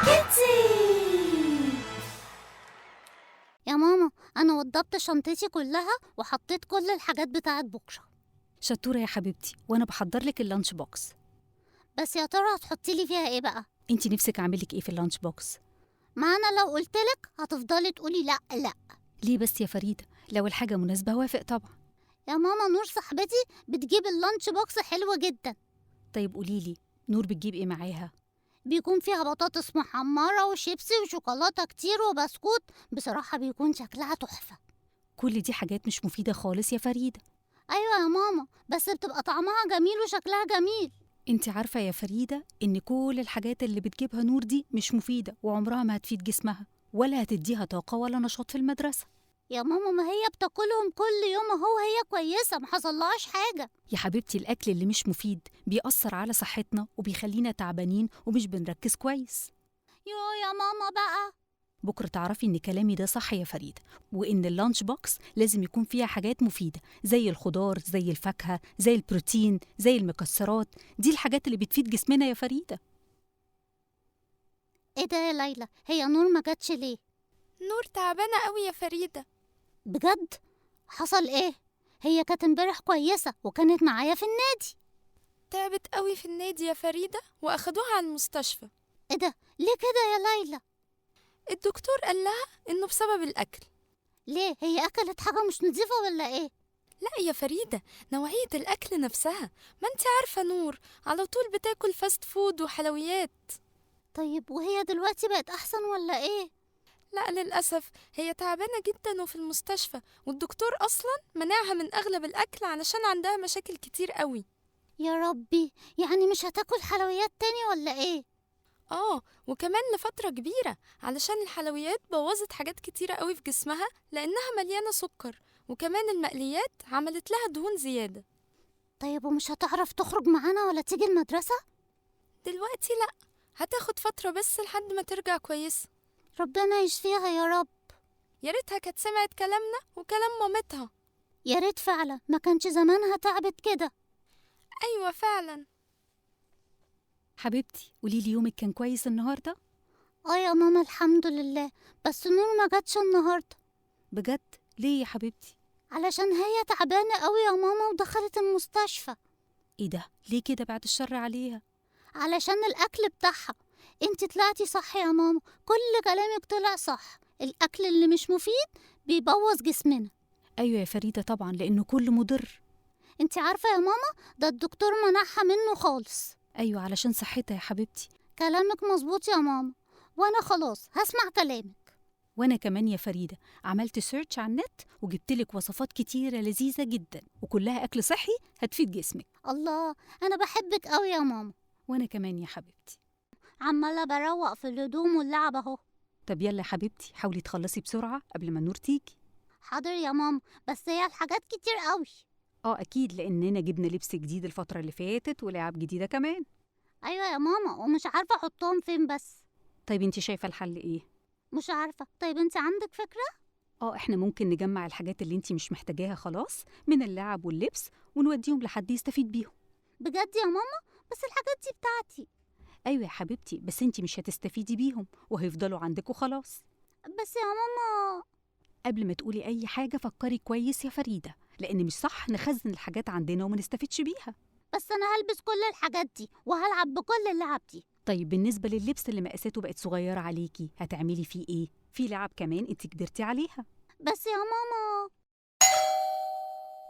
كيتي. يا ماما، أنا وضبت شنطتي كلها وحطيت كل الحاجات بتاعت بكرة. شطورة يا حبيبتي، وأنا بحضر لك ال lunch box. بس يا ترى هتحطي لي فيها إيه بقى؟ أنت نفسك أعملك إيه في ال lunch box؟ ما أنا لو قلتلك هتفضلي تقولي لأ لأ. ليه بس يا فريدة؟ لو الحاجة مناسبة وافق طبعا. يا ماما، نور صاحبتي بتجيب ال lunch box حلوة جدا. طيب قوليلي، نور بتجيب إيه معاها؟ بيكون فيها بطاطس محمرة وشيبسي وشوكولاتة كتير وبسكوت، بصراحة بيكون شكلها تحفة. كل دي حاجات مش مفيدة خالص يا فريدة. أيوة يا ماما، بس بتبقى طعمها جميل وشكلها جميل. انت عارفة يا فريدة إن كل الحاجات اللي بتجيبها نور دي مش مفيدة وعمرها ما هتفيد جسمها ولا هتديها طاقة ولا نشاط في المدرسة. يا ماما، ما هي بتاكلهم كل يوم اهو، هي كويسة ما حصلهاش حاجة. يا حبيبتي، الأكل اللي مش مفيد بيأثر على صحتنا وبيخلينا تعبانين ومش بنركز كويس. يو يا ماما بقى. بكرة تعرفي إن كلامي ده صح يا فريدة، وإن ال lunch box لازم يكون فيها حاجات مفيدة زي الخضار، زي الفاكهة، زي البروتين، زي المكسرات. دي الحاجات اللي بتفيد جسمنا يا فريدة. إيه ده يا ليلى؟ هي نور ما جاتش ليه؟ نور تعبانة قوي يا فريدة. بجد؟ حصل إيه؟ هي كانت امبارح كويسة وكانت معايا في النادي. تعبت قوي في النادي يا فريدة وأخدوها على المستشفى. إيه ده؟ ليه كده يا ليلى؟ الدكتور قال لها إنه بسبب الأكل. ليه؟ هي أكلت حاجة مش نظيفة ولا إيه؟ لا يا فريدة، نوعية الأكل نفسها. ما أنت عارفة نور على طول بتاكل fast food وحلويات. طيب وهي دلوقتي بقت أحسن ولا إيه؟ لا للأسف هي تعبانة جدا وفي المستشفى، والدكتور أصلا منعها من أغلب الأكل علشان عندها مشاكل كتير قوي. يا ربي، يعني مش هتاكل حلويات تاني ولا إيه؟ آه، وكمان لفترة كبيرة علشان الحلويات بوظت حاجات كتيرة قوي في جسمها لأنها مليانة سكر، وكمان المقليات عملت لها دهون زيادة. طيب ومش هتعرف تخرج معانا ولا تيجي المدرسة؟ دلوقتي لأ، هتاخد فترة بس لحد ما ترجع كويسة. ربنا يشفيها يا رب. يا ريتها كانت سمعت كلامنا وكلام مامتها. يا ريت فعلا، ما كانش زمانها تعبت كده. أيوة فعلا. حبيبتي قوليلي، يومك كان كويس النهاردة؟ آه يا ماما الحمد لله، بس نور ما جاتش النهاردة. بجد؟ ليه يا حبيبتي؟ علشان هي تعبانة قوي يا ماما ودخلت المستشفى. ايه ده؟ ليه كده بعد الشر عليها؟ علشان الأكل بتاعها. انت طلعتي صح يا ماما، كل كلامك طلع صح. الأكل اللي مش مفيد بيبوظ جسمنا. أيوة يا فريدة طبعا، لأنه كله مضر. انت عارفة يا ماما، ده الدكتور منعها منه خالص. أيوة علشان صحتها يا حبيبتي. كلامك مظبوط يا ماما، وأنا خلاص هسمع كلامك. وأنا كمان يا فريدة عملت search على النت وجبتلك وصفات كتيرة لذيذة جدا وكلها أكل صحي هتفيد جسمك. الله، أنا بحبك قوي يا ماما. وأنا كمان يا حبيبتي. عمالة بروق في الهدوم واللعب أهو. طب يلا يا حبيبتي، حاولي تخلصي بسرعة قبل ما النور تيجي. حاضر يا ماما، بس هي الحاجات كتير قوي. آه أكيد، لأننا جبنا لبس جديد الفترة اللي فاتت ولعب جديدة كمان. أيوة يا ماما، ومش عارفة أحطهم فين بس. طيب انت شايفة الحل إيه؟ مش عارفة. طيب انت عندك فكرة؟ آه، إحنا ممكن نجمع الحاجات اللي انت مش محتاجاها خلاص من اللعب واللبس ونوديهم لحد يستفيد بيهم. بجد يا ماما؟ بس الحاجات دي بتاعتي. أيوة يا حبيبتي، بس انت مش هتستفيدي بيهم وهيفضلوا عندك وخلاص. بس يا ماما. قبل ما تقولي أي حاجة فكري كويس يا فريدة، لأن مش صح نخزن الحاجات عندنا وما نستفيدش بيها. بس أنا هلبس كل الحاجات دي وهلعب بكل اللعب دي. طيب بالنسبة لللبس اللي مقاساته بقت صغيرة عليكي هتعملي فيه إيه؟ في لعب كمان انت كبرتي عليها. بس يا ماما.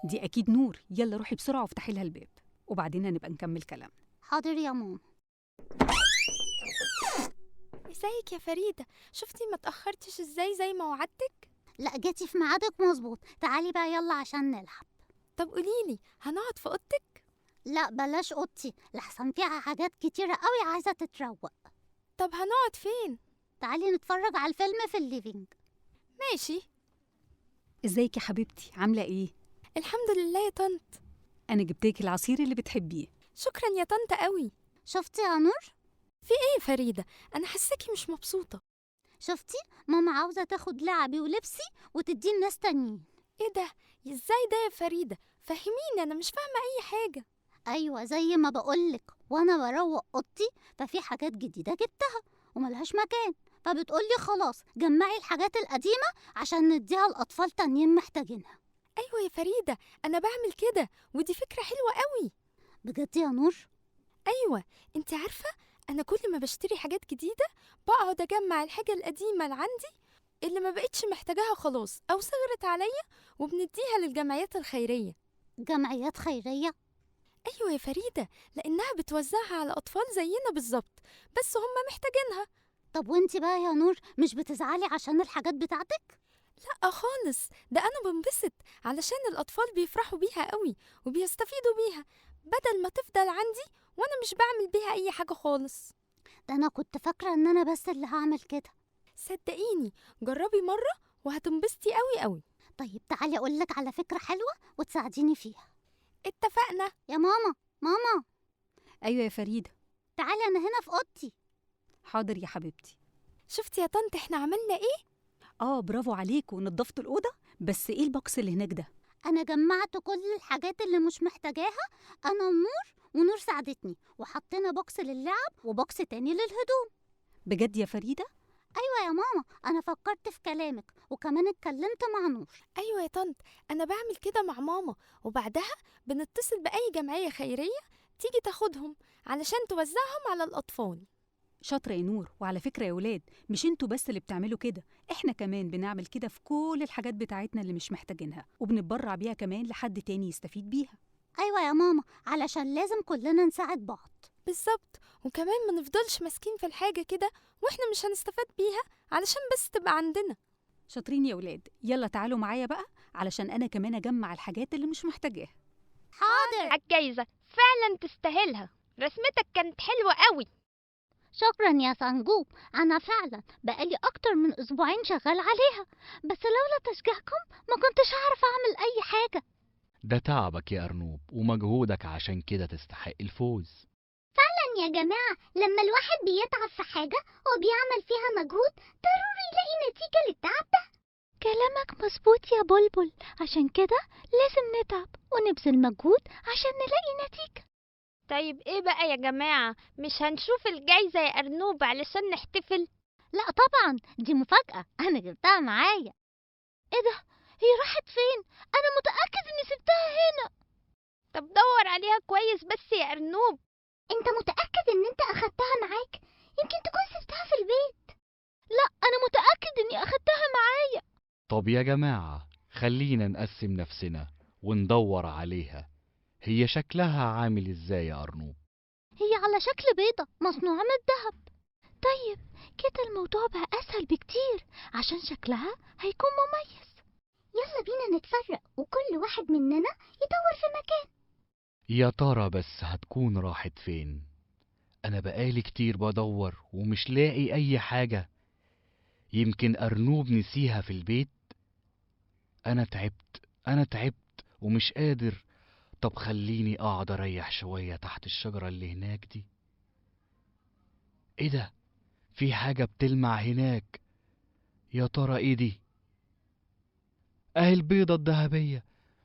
دي أكيد نور، يلا روحي بسرعة وافتحي لها الباب وبعدين هنبقى نكمل كلامنا. حاضر يا ماما. ازيك يا فريدة؟ شفتي ما تأخرتش ازاي زي ما وعدتك؟ لا جيتي في ميعادك مظبوط. تعالي بقى يلا عشان نلعب. طب قوليلي، هنقعد في اوضتك؟ لا بلاش اوضتي، لحسن فيها حاجات كتيرة قوي عايزة تتروق. طب هنقعد فين؟ تعالي نتفرج على الفيلم في ال living. ماشي. ازيك يا حبيبتي، عاملة ايه؟ الحمد لله يا طنط. أنا جبتلك العصير اللي بتحبيه. شكرا يا طنط قوي. شفتي يا نور؟ في ايه يا فريدة؟ أنا حاساكي مش مبسوطة. شفتي؟ ماما عاوزة تاخد لعبي ولبسي وتديه لناس تانيين. ايه ده؟ ازاي ده يا فريدة؟ فهميني، أنا مش فاهمة أي حاجة. أيوة زي ما بقولك، وأنا بروق أوضتي ففي حاجات جديدة جبتها وملهاش مكان، فبتقولي خلاص جمعي الحاجات القديمة عشان نديها لأطفال تانيين محتاجينها. أيوة يا فريدة، أنا بعمل كده، ودي فكرة حلوة قوي. بجد يا نور؟ أيوة، أنت عارفة أنا كل ما بشتري حاجات جديدة بقعد أجمع الحاجة القديمة اللي عندي اللي ما بقتش محتاجاها خلاص أو صغرت عليا، وبنديها للجمعيات الخيرية. جمعيات خيرية؟ أيوة يا فريدة، لأنها بتوزعها على أطفال زينا بالظبط، بس هم محتاجينها. طب وانتي بقى يا نور مش بتزعلي عشان الحاجات بتاعتك؟ لأ خالص، ده أنا بنبسط علشان الأطفال بيفرحوا بيها قوي وبيستفيدوا بيها، بدل ما تفضل عندي وأنا مش بعمل بيها أي حاجة خالص. ده أنا كنت فاكرة إن أنا بس اللي هعمل كده. صدقيني جربي مرة وهتنبسطي قوي قوي. طيب تعالي أقولك على فكرة حلوة وتساعديني فيها. اتفقنا. يا ماما. ماما. أيوة يا فريدة. تعالي أنا هنا في أوضتي. حاضر يا حبيبتي. شفتي يا طنط احنا عملنا ايه؟ اه برافو عليك، ونضفتوا الأوضة. بس ايه ال box اللي هناك ده؟ أنا جمعت كل الحاجات اللي مش محتاجاها أنا ونور، ونور ساعدتني، وحطينا box للعب و box تاني للهدوم. بجد يا فريدة؟ أيوة يا ماما، أنا فكرت في كلامك وكمان اتكلمت مع نور. أيوة يا طنط، أنا بعمل كده مع ماما، وبعدها بنتصل بأي جمعية خيرية تيجي تاخدهم علشان توزعهم على الأطفال. شاطرة يا نور. وعلى فكرة يا ولاد، مش انتوا بس اللي بتعملوا كده، احنا كمان بنعمل كده في كل الحاجات بتاعتنا اللي مش محتاجينها، وبنتبرع بيها كمان لحد تاني يستفيد بيها. أيوة يا ماما، علشان لازم كلنا نساعد بعض. بالظبط، وكمان ما نفضلش ماسكين في الحاجة كده واحنا مش هنستفاد بيها علشان بس تبقى عندنا. شاطرين يا ولاد، يلا تعالوا معايا بقى علشان أنا كمان أجمع الحاجات اللي مش محتاجاها. حاضر. الجايزة فعلا تستاهلها، رسمتك كانت حلوة قوي. شكرا يا سنجوب، أنا فعلا بقالي أكتر من أسبوعين شغال عليها، بس لولا تشجيعكم ما كنتش هعرف أعمل أي حاجة. ده تعبك يا أرنوب ومجهودك، عشان كده تستحق الفوز. فعلا يا جماعة، لما الواحد بيتعب في حاجة وبيعمل فيها مجهود ضروري يلاقي نتيجة للتعب ده. كلامك مظبوط يا بلبل، عشان كده لازم نتعب ونبذل مجهود عشان نلاقي نتيجة. طيب ايه بقى يا جماعة، مش هنشوف الجايزة يا أرنوب علشان نحتفل؟ لا طبعا، دي مفاجأة أنا جبتها معايا. ايه ده، هي راحت فين؟ أنا متأكد إني سبتها هنا. طب دور عليها كويس بس يا أرنوب. أنت متأكد إن أنت أخدتها معاك؟ يمكن تكون سبتها في البيت. لا أنا متأكد إني أخدتها معايا. طب يا جماعة خلينا نقسم نفسنا وندور عليها. هي شكلها عامل ازاي يا أرنوب؟ هي على شكل بيضة مصنوعة من الذهب. طيب كده الموضوع بقى أسهل بكتير عشان شكلها هيكون مميز. يلا بينا نتفرق وكل واحد مننا يدور في مكان. يا ترى بس هتكون راحت فين؟ أنا بقالي كتير بدور ومش لاقي أي حاجة. يمكن أرنوب نسيها في البيت. أنا تعبت، أنا تعبت ومش قادر. طب خليني أقعد أريح شوية تحت الشجرة اللي هناك دي. إيه ده؟ في حاجة بتلمع هناك، يا ترى إيه دي؟ أهي البيضة الذهبية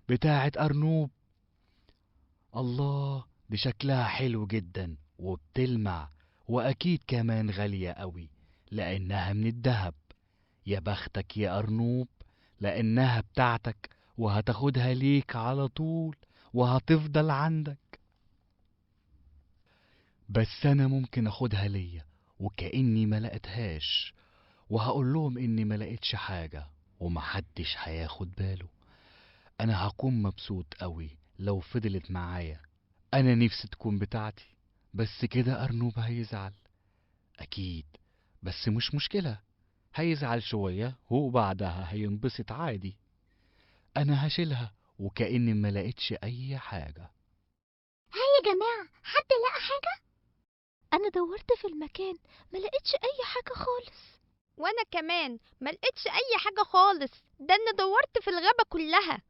بتاعة أرنوب. الله، دي شكلها حلو جدا وبتلمع، وأكيد كمان غالية قوي لأنها من الذهب. يا بختك يا أرنوب لأنها بتاعتك وهتاخدها ليك على طول وهتفضل عندك. بس أنا ممكن أخدها ليا وكأني ما لقيتهاش، وهقول لهم إني ما لقيتش حاجة ومحدش هياخد باله. أنا هكون مبسوط قوي لو فضلت معايا. أنا نفسي تكون بتاعتي، بس كده أرنوب هيزعل أكيد. بس مش مشكلة، هيزعل شوية وبعدها هينبسط عادي. أنا هشيلها وكأني ما لقيتش أي حاجة. هاي يا جماعة، حد لقى حاجة؟ أنا دورت في المكان ما لقيتش أي حاجة خالص. وأنا كمان ما لقيتش أي حاجة خالص، ده أنا دورت في الغابة كلها.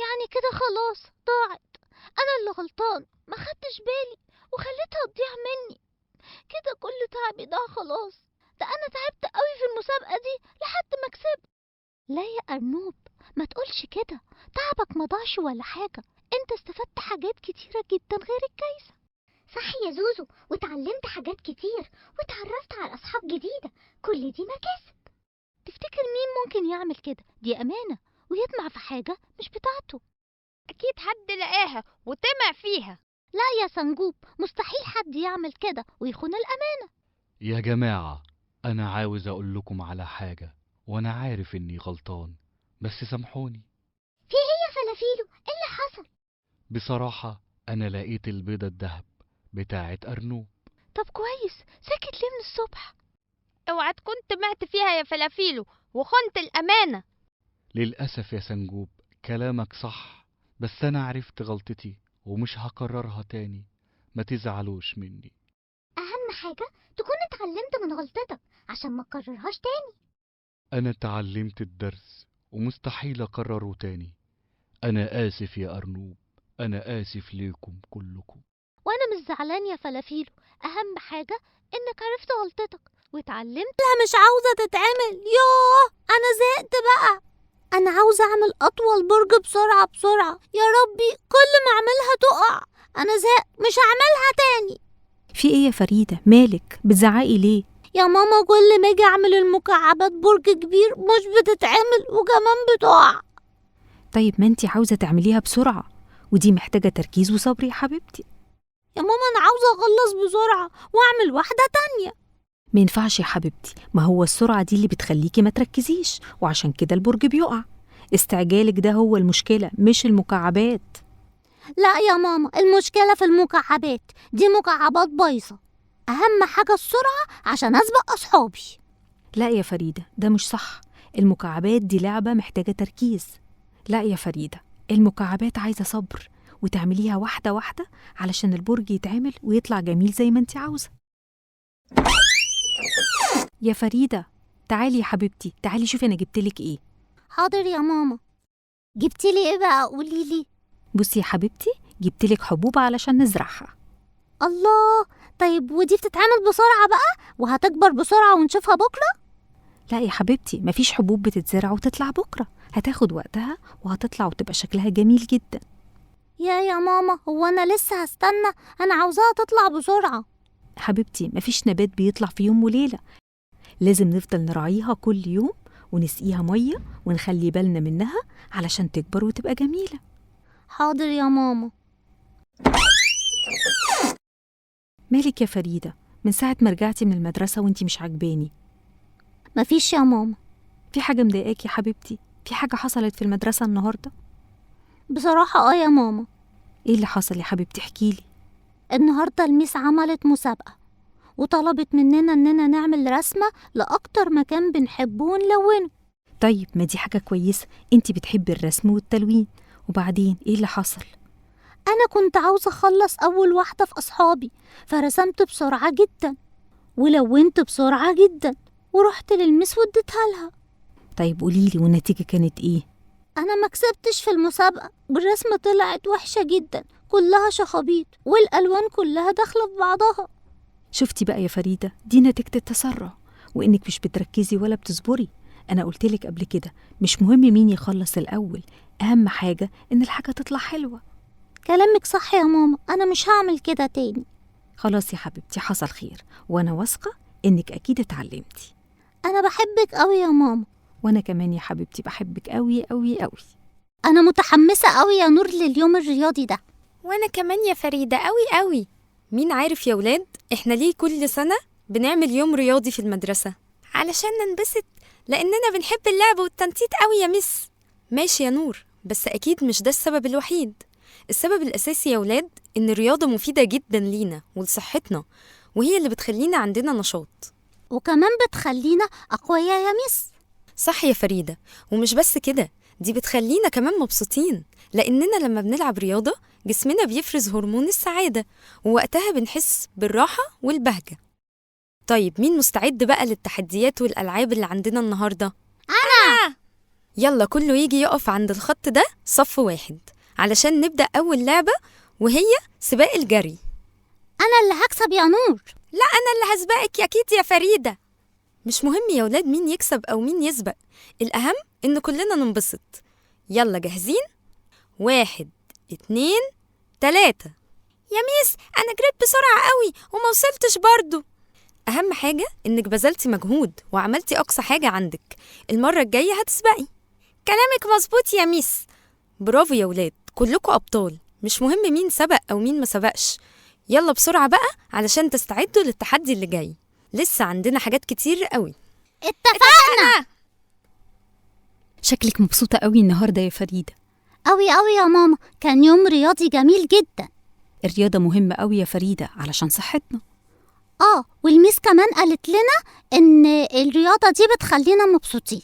يعني كده خلاص ضاعت، أنا اللي غلطان، ما خدتش بالي وخليتها تضيع مني. كده كل تعبي ضاع خلاص، ده أنا تعبت قوي في المسابقة دي لحد ما كسبت. لا يا أرنوب ما تقولش كده، تعبك ما ضاعش ولا حاجة، انت استفدت حاجات كتيرة جدا غير الجايزة. صح يا زوزو، وتعلمت حاجات كتير وتعرفت على أصحاب جديدة، كل دي مكاسب. تفتكر مين ممكن يعمل كده؟ دي أمانة ويطمع في حاجة مش بتاعته. أكيد حد لقاها وطمع فيها. لا يا سنجوب، مستحيل حد يعمل كده ويخون الأمانة. يا جماعة، أنا عاوز أقول لكم على حاجة، وأنا عارف إني غلطان، بس سامحوني. في إيه يا فلافيلو؟ إيه اللي حصل؟ بصراحة أنا لقيت البيضة الذهب بتاعة أرنوب. طب كويس، ساكت ليه من الصبح؟ اوعى تكون طمعت فيها يا فلافيلو وخنت الأمانة. للأسف يا سنجوب، كلامك صح، بس أنا عرفت غلطتي ومش هكررها تاني، ما تزعلوش مني. أهم حاجة تكون اتعلمت من غلطتك عشان ما تكررهاش تاني. أنا اتعلمت الدرس ومستحيل أكرره تاني. أنا آسف يا أرنوب، أنا آسف ليكم كلكم. وأنا مش زعلان يا فلافيلو، أهم حاجة إنك عرفت غلطتك واتعلمت. لا مش عاوزة تتعمل، يوه أنا زهقت بقى. أنا عاوزة أعمل أطول برج بسرعة بسرعة، يا ربي كل ما أعملها تقع. أنا زهقت، مش هعملها تاني. في إيه يا فريدة؟ مالك بتزعقي ليه؟ يا ماما كل ما أجي أعمل المكعبات برج كبير مش بتتعمل وكمان بتقع. طيب ما انتي عاوزة تعمليها بسرعة، ودي محتاجة تركيز وصبر يا حبيبتي. يا ماما أنا عاوزة أخلص بسرعة وأعمل واحدة تانية. ما ينفعش يا حبيبتي، ما هو السرعة دي اللي بتخليكي ما تركزيش، وعشان كده البرج بيقع. استعجالك ده هو المشكلة مش المكعبات. لا يا ماما، المشكلة في المكعبات، دي مكعبات بايظة. أهم حاجة السرعة عشان أسبق أصحابي. لا يا فريدة، ده مش صح. المكعبات دي لعبة محتاجة تركيز. لا يا فريدة، المكعبات عايزة صبر وتعمليها واحدة واحدة علشان البرج يتعمل ويطلع جميل زي ما انت عاوزة. يا فريدة تعالي يا حبيبتي، تعالي شوفي أنا جبتلك إيه. حاضر يا ماما. جبتلي إيه بقى؟ قوليلي. بصي يا حبيبتي، جبتلك حبوب علشان نزرعها. الله، طيب ودي بتتعمل بسرعة بقى وهتكبر بسرعة ونشوفها بكرة؟ لا يا حبيبتي، مفيش حبوب بتتزرع وتطلع بكرة، هتاخد وقتها وهتطلع وتبقى شكلها جميل جدا. يا ماما، هو أنا لسه هستنى؟ أنا عاوزاها تطلع بسرعة. حبيبتي مفيش نبات بيطلع في يوم وليلة، لازم نفضل نراعيها كل يوم ونسقيها مية ونخلي بالنا منها علشان تكبر وتبقى جميلة. حاضر يا ماما. مالك يا فريدة؟ من ساعة ما رجعتي من المدرسة وانتي مش عاجباني. مفيش يا ماما. في حاجة مضايقاكي يا حبيبتي؟ في حاجة حصلت في المدرسة النهاردة؟ بصراحة يا ماما. ايه اللي حصل يا حبيبتي؟ احكيلي. النهاردة الميس عملت مسابقة وطلبت مننا اننا نعمل رسمة لأكتر مكان بنحبه ونلونه. طيب ما دي حاجة كويسة، انتي بتحبي الرسم والتلوين. وبعدين ايه اللي حصل؟ أنا كنت عاوزة أخلص أول واحدة في أصحابي، فرسمت بسرعة جدا ولونت بسرعة جدا ورحت للمس واديتها لها. طيب قوليلي، والنتيجة كانت ايه؟ أنا ما كسبتش في المسابقة، والرسمة طلعت وحشة جدا، كلها شخابيط والألوان كلها داخلة في بعضها. شفتي بقى يا فريدة، دي نتيجة التسرع وإنك مش بتركزي ولا بتصبري. أنا قلتلك قبل كده مش مهم مين يخلص الأول، أهم حاجة إن الحاجة تطلع حلوة. كلامك صح يا ماما، أنا مش هعمل كده تاني. خلاص يا حبيبتي، حصل خير، وأنا واثقة إنك أكيد اتعلمتي. أنا بحبك أوي يا ماما. وأنا كمان يا حبيبتي بحبك أوي أوي أوي. أنا متحمسة أوي يا نور لليوم الرياضي ده. وأنا كمان يا فريدة أوي أوي. مين عارف يا ولاد إحنا ليه كل سنة بنعمل يوم رياضي في المدرسة؟ علشان ننبسط، لأننا بنحب اللعب والتنطيط أوي يا مس. ماشي يا نور، بس أكيد مش ده السبب الوحيد. السبب الأساسي يا ولاد إن الرياضة مفيدة جدا لينا ولصحتنا، وهي اللي بتخلينا عندنا نشاط، وكمان بتخلينا أقوياء يا مس. صح يا فريدة، ومش بس كده، دي بتخلينا كمان مبسوطين، لأننا لما بنلعب رياضة جسمنا بيفرز هرمون السعادة، ووقتها بنحس بالراحة والبهجة. طيب مين مستعد بقى للتحديات والألعاب اللي عندنا النهاردة؟ أنا! يلا كله يجي يقف عند الخط ده صف واحد علشان نبدأ أول لعبة، وهي سباق الجري. أنا اللي هكسب يا نور. لا أنا اللي هسبقك أكيد يا فريدة. مش مهم يا ولاد مين يكسب أو مين يسبق، الأهم إن كلنا ننبسط. يلا جاهزين؟ 1 2 3. يا ميس أنا جريت بسرعة قوي وما وصلتش برضو. أهم حاجة إنك بذلتي مجهود وعملتي أقصى حاجة عندك، المرة الجاية هتسبقي. كلامك مظبوط يا ميس. برافو يا ولاد، كلكم أبطال، مش مهم مين سبق أو مين ما سبقش. يلا بسرعة بقى علشان تستعدوا للتحدي اللي جاي، لسه عندنا حاجات كتير قوي. اتفقنا. شكلك مبسوطة قوي النهاردة يا فريدة. قوي قوي يا ماما، كان يوم رياضي جميل جدا. الرياضة مهمة قوي يا فريدة علشان صحتنا. والميس كمان قالت لنا إن الرياضة دي بتخلينا مبسوطين.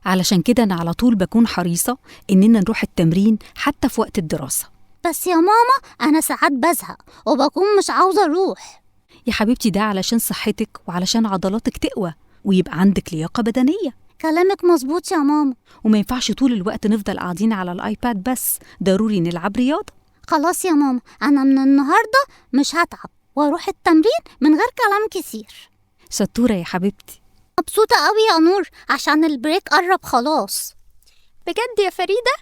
علشان كده أنا على طول بكون حريصة إننا نروح التمرين حتى في وقت الدراسة. بس يا ماما أنا ساعات بزهق وبكون مش عاوزة أروح. يا حبيبتي ده علشان صحتك وعلشان عضلاتك تقوى ويبقى عندك لياقة بدنية. كلامك مظبوط يا ماما. وما ينفعش طول الوقت نفضل قاعدين على الآيباد بس، ضروري نلعب رياضة. خلاص يا ماما، أنا من النهاردة مش هتعب واروح التمرين من غير كلام كتير. شطورة يا حبيبتي. مبسوطة قوي يا نور عشان ال break قرب خلاص. بجد يا فريدة؟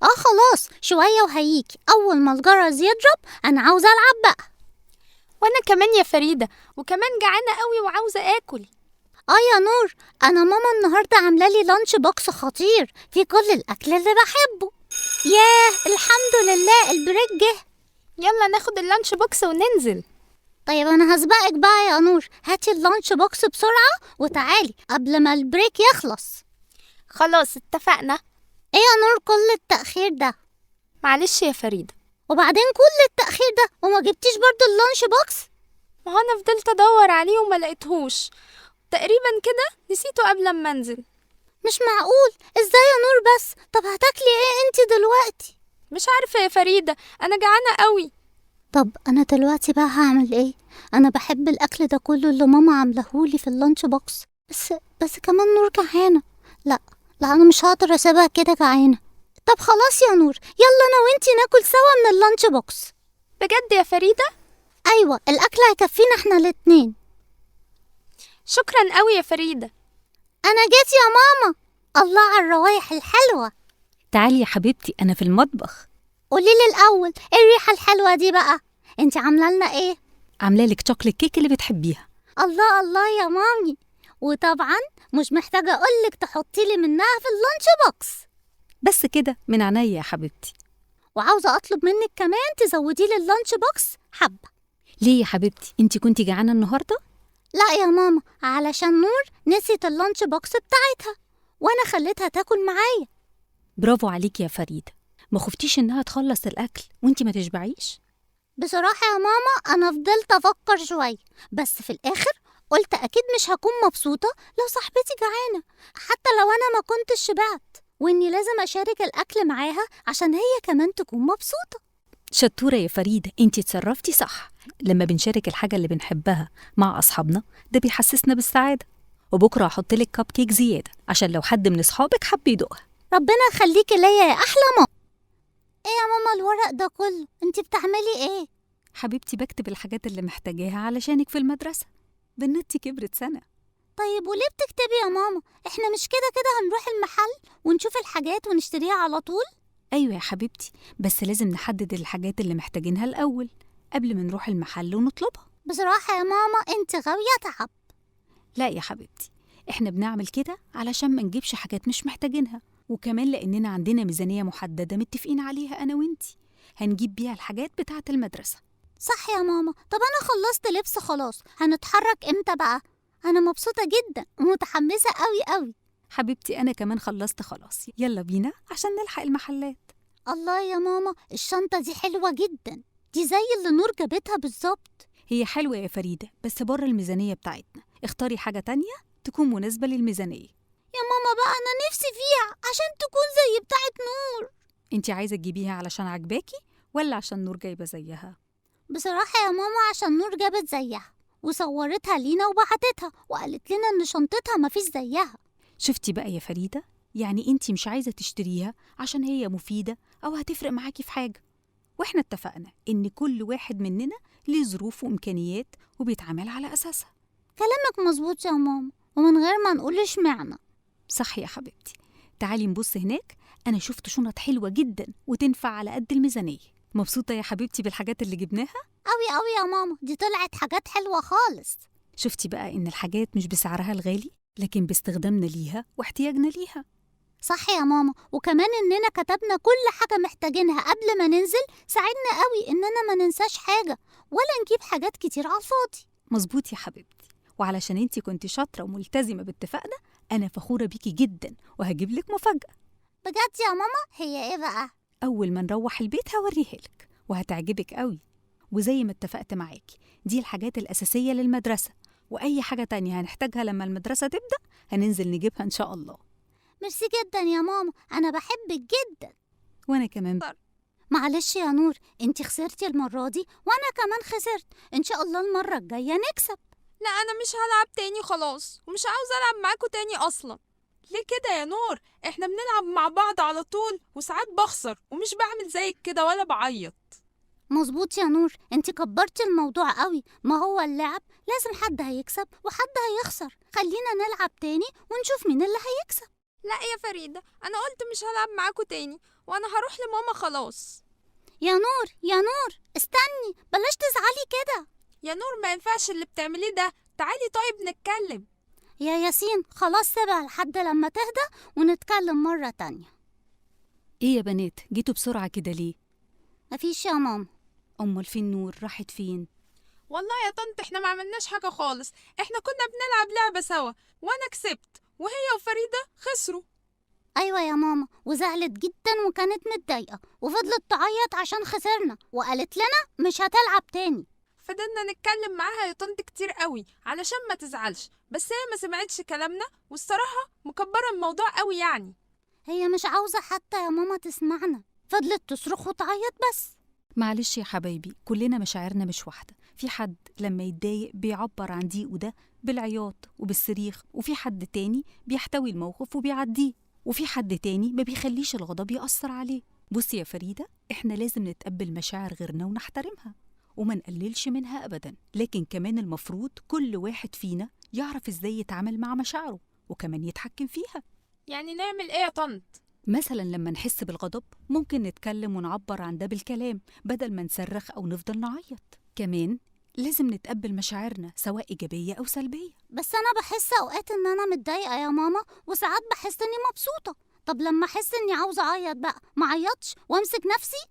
خلاص شوية وهيجي، أول ما الجرس يضرب أنا عاوزة ألعب بقى. وأنا كمان يا فريدة، وكمان جعانة قوي وعاوزة آكل. يا نور، أنا ماما النهاردة عاملة لي lunch box خطير في كل الأكل اللي بحبه. ياه الحمد لله ال break جه. يلا ناخد ال lunch box وننزل. طيب أنا هسبقك بقى يا نور، هاتي ال lunch box بسرعة وتعالي قبل ما ال break يخلص. خلاص اتفقنا. ايه يا نور كل التأخير ده؟ معلش يا فريدة. وبعدين كل التأخير ده وما جبتيش برضو ال lunch box؟ ما هو أنا فضلت أدور عليه وما لقيتهوش، تقريبا كده نسيته قبل ما أنزل. مش معقول، ازاي يا نور بس؟ طب هتاكلي ايه انت دلوقتي؟ مش عارفة يا فريدة، أنا جعانة قوي. طب أنا دلوقتي بقى هعمل ايه؟ أنا بحب الأكل ده كله اللي ماما عاملهولي في ال lunch box، بس كمان نور جعانة. لا أنا مش هقدر أسيبها كده جعانة. طب خلاص يا نور، يلا أنا وإنتي ناكل سوا من ال lunch box. بجد يا فريدة؟ أيوة، الأكل هيكفينا احنا الاتنين. شكرا قوي يا فريدة. أنا جيت يا ماما. الله على الروايح الحلوة. تعالي يا حبيبتي أنا في المطبخ. قولي لي الأول إيه الريحة الحلوة دي بقى؟ أنت عاملة لنا إيه؟ عاملة لك chocolate cake اللي بتحبيها. الله الله يا مامي. وطبعا مش محتاجة أقولك تحطي لي منها في ال lunch box. بس كده من عينيا يا حبيبتي. وعاوزة أطلب منك كمان تزودي لي ال lunch box حبة. ليه يا حبيبتي؟ أنت كنتي جعانة النهاردة؟ لا يا ماما، علشان نور نسيت ال lunch box بتاعتها وأنا خليتها تاكل معايا. برافو عليك يا فريدة، ما خفتيش إنها تخلص الأكل وإنتي ما تشبعيش؟ بصراحة يا ماما أنا فضلت أفكر شوية، بس في الآخر قلت أكيد مش هكون مبسوطة لو صاحبتي جعانة حتى لو أنا ما كنتش شبعت، وإني لازم أشارك الأكل معاها عشان هي كمان تكون مبسوطة. شطورة يا فريدة، إنتي اتصرفتي صح. لما بنشارك الحاجة اللي بنحبها مع أصحابنا ده بيحسسنا بالسعادة. وبكرة هحط لك كب كيك زيادة عشان لو حد من أصحابك حب يدوقها. ربنا يخليكي ليا يا أحلى ماما. إيه يا ماما الورق ده كله؟ إنتي بتعملي إيه؟ حبيبتي بكتب الحاجات اللي محتاجاها علشانك في المدرسة، بنتي كبرت سنة. طيب وليه بتكتبي يا ماما؟ إحنا مش كده كده هنروح المحل ونشوف الحاجات ونشتريها على طول؟ أيوة يا حبيبتي، بس لازم نحدد الحاجات اللي محتاجينها الأول قبل ما نروح المحل ونطلبها. بصراحة يا ماما أنت غاوية تعب. لا يا حبيبتي، إحنا بنعمل كده علشان ما نجيبش حاجات مش محتاجينها، وكمان لأننا عندنا ميزانية محددة متفقين عليها أنا وإنتي هنجيب بيها الحاجات بتاعة المدرسة. صح يا ماما. طب أنا خلصت لبس خلاص، هنتحرك إمتى بقى؟ أنا مبسوطة جدا ومتحمسة قوي قوي. حبيبتي أنا كمان خلصت خلاص، يلا بينا عشان نلحق المحلات. الله يا ماما، الشنطة دي حلوة جدا، دي زي اللي نور جابتها بالظبط. هي حلوة يا فريدة بس بره الميزانية بتاعتنا، اختاري حاجة تانية تكون مناسبة للميزانية. يا ماما بقى أنا نفسي فيها عشان تكون زي بتاعت نور. انتي عايزة تجيبيها علشان عجباكي ولا عشان نور جايبة زيها؟ بصراحة يا ماما عشان نور جابت زيها وصورتها لينا وبعتتها وقالت لنا إن شنطتها مفيش زيها. شفتي بقى يا فريدة، يعني انتي مش عايزة تشتريها عشان هي مفيدة أو هتفرق معاكي في حاجة. واحنا اتفقنا إن كل واحد مننا ليه ظروف وإمكانيات وبيتعامل على أساسها. كلامك مظبوط يا ماما، ومن غير ما نقول اشمعنى. صح يا حبيبتي. تعالي نبص هناك، أنا شفت شنط حلوة جدا وتنفع على قد الميزانية. مبسوطة يا حبيبتي بالحاجات اللي جبناها؟ أوي أوي يا ماما، دي طلعت حاجات حلوة خالص. شفتي بقى إن الحاجات مش بسعرها الغالي، لكن باستخدامنا ليها واحتياجنا ليها. صح يا ماما، وكمان إننا كتبنا كل حاجة محتاجينها قبل ما ننزل ساعدنا قوي إننا ما ننساش حاجة ولا نجيب حاجات كتير على الفاضي. مظبوط يا حبيبتي، وعلشان انتي كنتي شاطرة وملتزمة باتفاقنا أنا فخورة بيكي جدا وهجيب لك مفاجأة. بجد يا ماما؟ هي إيه بقى؟ أول ما نروح البيت هوريها لك وهتعجبك قوي. وزي ما اتفقت معاكي، دي الحاجات الأساسية للمدرسة، وأي حاجة تانية هنحتاجها لما المدرسة تبدأ هننزل نجيبها إن شاء الله. ميرسي جدا يا ماما، أنا بحبك جدا. وأنا كمان. معلش يا نور، انتي خسرتي المرة دي وأنا كمان خسرت، إن شاء الله المرة الجاية نكسب. لا أنا مش هلعب تاني خلاص، ومش عاوزة ألعب معاكوا تاني أصلا. ليه كده يا نور؟ احنا بنلعب مع بعض على طول، وساعات بخسر ومش بعمل زيك كده ولا بعيط. مظبوط يا نور، انتي كبرتي الموضوع قوي. ما هو اللعب لازم حد هيكسب وحد هيخسر. خلينا نلعب تاني ونشوف مين اللي هيكسب. لا يا فريدة، أنا قلت مش هلعب معاكوا تاني، وأنا هروح لماما خلاص. يا نور يا نور استني، بلاش تزعلي كده. يا نور ما ينفعش اللي بتعمليه ده، تعالي طيب نتكلم. يا ياسين خلاص سيبها لحد لما تهدى ونتكلم مرة تانية. إيه يا بنات، جيتوا بسرعة كده ليه؟ مفيش يا ماما. أمال فين نور؟ راحت فين؟ والله يا طنط احنا ما عملناش حاجة خالص، احنا كنا بنلعب لعبة سوا وأنا كسبت وهي وفريدة خسروا. أيوة يا ماما، وزعلت جدا وكانت متضايقة وفضلت تعيط عشان خسرنا، وقالت لنا مش هتلعب تاني. فضلنا نتكلم معاها يا طنط كتير قوي علشان ما تزعلش، بس هي ما سمعتش كلامنا، والصراحة مكبرة الموضوع قوي يعني. هي مش عاوزة حتى يا ماما تسمعنا، فضلت تصرخ وتعيط بس. معلش يا حبايبي، كلنا مشاعرنا مش واحدة. في حد لما يتضايق بيعبر عن ضيقه ده بالعياط وبالصريخ، وفي حد تاني بيحتوي الموقف وبيعديه، وفي حد تاني ما بيخليش الغضب يأثر عليه. بصي يا فريدة، احنا لازم نتقبل مشاعر غيرنا ونحترمها وما نقللش منها أبداً، لكن كمان المفروض كل واحد فينا يعرف إزاي يتعامل مع مشاعره وكمان يتحكم فيها. يعني نعمل إيه يا طنط؟ مثلاً لما نحس بالغضب ممكن نتكلم ونعبر عن ده بالكلام بدل ما نصرخ أو نفضل نعيط. كمان لازم نتقبل مشاعرنا سواء إيجابية أو سلبية. بس أنا بحس أوقات إن أنا متضايقة يا ماما، وساعات بحس إني مبسوطة. طب لما أحس إني عاوزة أعيط بقى ما أعيطش وأمسك نفسي؟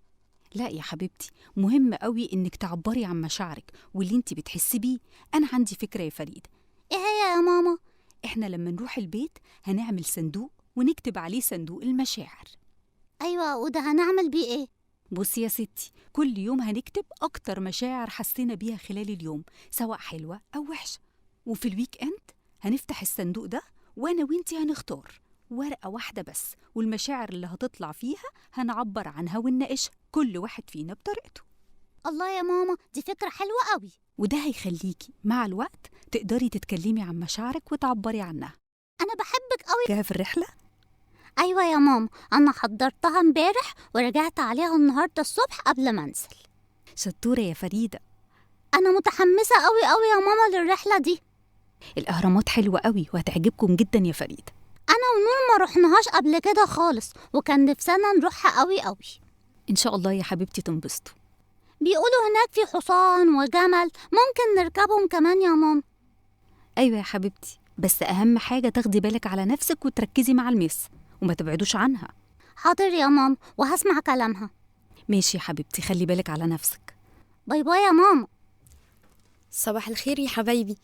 لا يا حبيبتي، مهم قوي إنك تعبري عن مشاعرك واللي انت بتحسي بيه. أنا عندي فكرة يا فريدة. إيه هي يا ماما؟ إحنا لما نروح البيت هنعمل صندوق ونكتب عليه صندوق المشاعر. أيوة، وده هنعمل بيه إيه؟ بصي يا ستي، كل يوم هنكتب أكتر مشاعر حسينا بيها خلال اليوم، سواء حلوة أو وحشة. وفي ال weekend هنفتح الصندوق ده وأنا وإنتي هنختار ورقة واحدة بس، والمشاعر اللي هتطلع فيها هنعبر عنها ونناقشها كل واحد فينا بطريقته. الله يا ماما، دي فكرة حلوة قوي. وده هيخليكي مع الوقت تقدري تتكلمي عن مشاعرك وتعبري عنها. أنا بحبك قوي. جاهزة في الرحلة؟ أيوة يا ماما، أنا حضرتها امبارح ورجعت عليها النهاردة الصبح قبل ما أنزل. شطورة يا فريدة. أنا متحمسة قوي قوي يا ماما للرحلة دي. الأهرامات حلوة قوي وهتعجبكم جدا يا فريدة. أنا ونور ما رحناهاش قبل كده خالص، وكان نفسنا نروحها قوي قوي. إن شاء الله يا حبيبتي تنبسطوا. بيقولوا هناك في حصان وجمل ممكن نركبهم كمان يا ماما. أيوة يا حبيبتي، بس أهم حاجة تاخدي بالك على نفسك وتركزي مع الميس وما تبعدوش عنها. حاضر يا ماما، وهسمع كلامها. ماشي يا حبيبتي، خلي بالك على نفسك. bye bye يا ماما. صباح الخير يا حبايبي.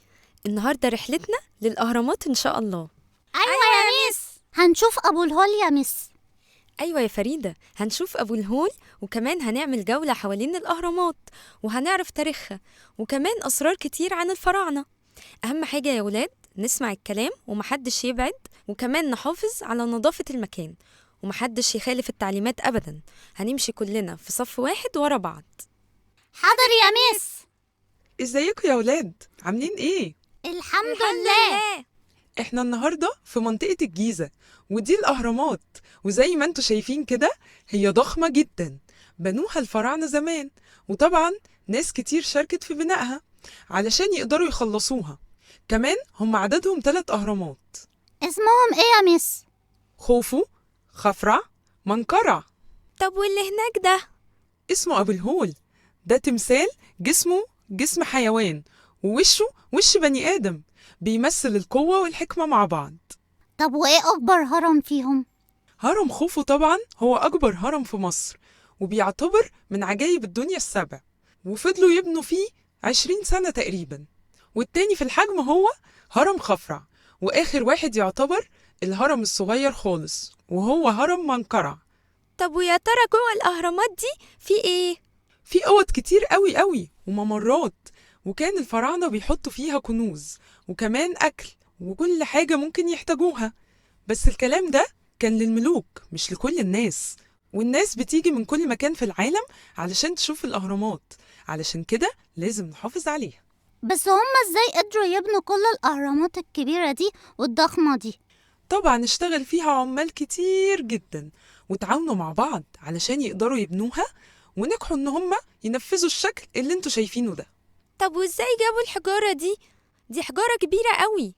النهاردة رحلتنا للأهرامات إن شاء الله. أيوة يا ميس، هنشوف أبو الهول يا ميس. أيوة يا فريدة، هنشوف أبو الهول، وكمان هنعمل جولة حوالين الأهرامات وهنعرف تاريخها وكمان أسرار كتير عن الفراعنة. أهم حاجة يا ولاد نسمع الكلام ومحدش يبعد، وكمان نحافظ على نظافة المكان ومحدش يخالف التعليمات أبدا. هنمشي كلنا في صف واحد ورا بعض. حاضر يا ميس. ازيكم يا ولاد، عاملين ايه؟ الحمد لله. احنا النهاردة في منطقة الجيزة، ودي الأهرامات، وزي ما انتوا شايفين كده هي ضخمة جدا، بنوها الفراعنة زمان، وطبعا ناس كتير شاركت في بنائها علشان يقدروا يخلصوها. كمان هم عددهم 3 أهرامات. اسمهم ايه يا ميس؟ خوفو خفرع، منقرع. طب واللي هناك ده؟ اسمه أبو الهول. ده تمثال جسمه جسم حيوان ووشه وش بني آدم، بيمثل القوة والحكمة مع بعض. طب وإيه أكبر هرم فيهم؟ هرم خوفو طبعا هو أكبر هرم في مصر، وبيعتبر من عجائب الدنيا السبع، وفضلوا يبنوا فيه 20 سنة تقريبا. والتاني في الحجم هو هرم خفرع، وآخر واحد يعتبر الهرم الصغير خالص وهو هرم منقرع. طب ويا ترى جوه الأهرامات دي في إيه؟ في أوض كتير قوي قوي وممرات، وكان الفراعنة بيحطوا فيها كنوز وكمان أكل وكل حاجة ممكن يحتاجوها. بس الكلام ده كان للملوك مش لكل الناس، والناس بتيجي من كل مكان في العالم علشان تشوف الأهرامات، علشان كده لازم نحافظ عليها. بس هما إزاي قدروا يبنوا كل الأهرامات الكبيرة دي والضخمة دي؟ طبعا اشتغل فيها عمال كتير جدا وتعاونوا مع بعض علشان يقدروا يبنوها، ونجحوا إن هما ينفذوا الشكل اللي انتوا شايفينه ده. طب وإزاي جابوا الحجارة دي؟ دي حجارة كبيرة قوي.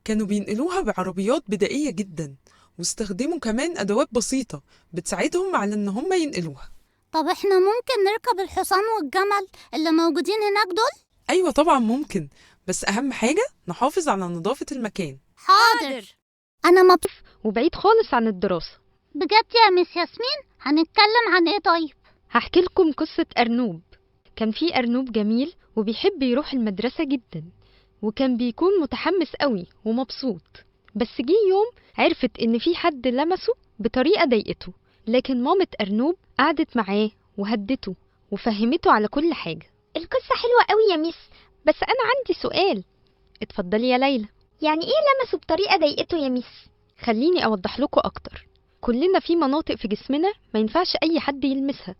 كانوا بينقلوها بعربيات بدائية جدا، واستخدموا كمان أدوات بسيطة بتساعدهم على إن هم ينقلوها. طب إحنا ممكن نركب الحصان والجمل اللي موجودين هناك دول؟ أيوة طبعا ممكن، بس أهم حاجة نحافظ على نظافة المكان. حاضر. أنا مبسوط وبعيد خالص عن الدراسة. بجد يا مس ياسمين؟ هنتكلم عن إيه طيب؟ هحكي لكم قصة أرنوب. كان في أرنوب جميل وبيحب يروح المدرسة جدا، وكان بيكون متحمس قوي ومبسوط. بس جه يوم عرفت إن في حد لمسه بطريقة ضايقته، لكن مامة أرنوب قعدت معاه وهدته وفهمته على كل حاجة. القصة حلوة قوي يا ميس، بس أنا عندي سؤال. اتفضلي يا ليلى. يعني إيه لمسه بطريقة ضايقته يا ميس؟ خليني أوضح لكم أكتر. كلنا في مناطق في جسمنا ما ينفعش أي حد يلمسها،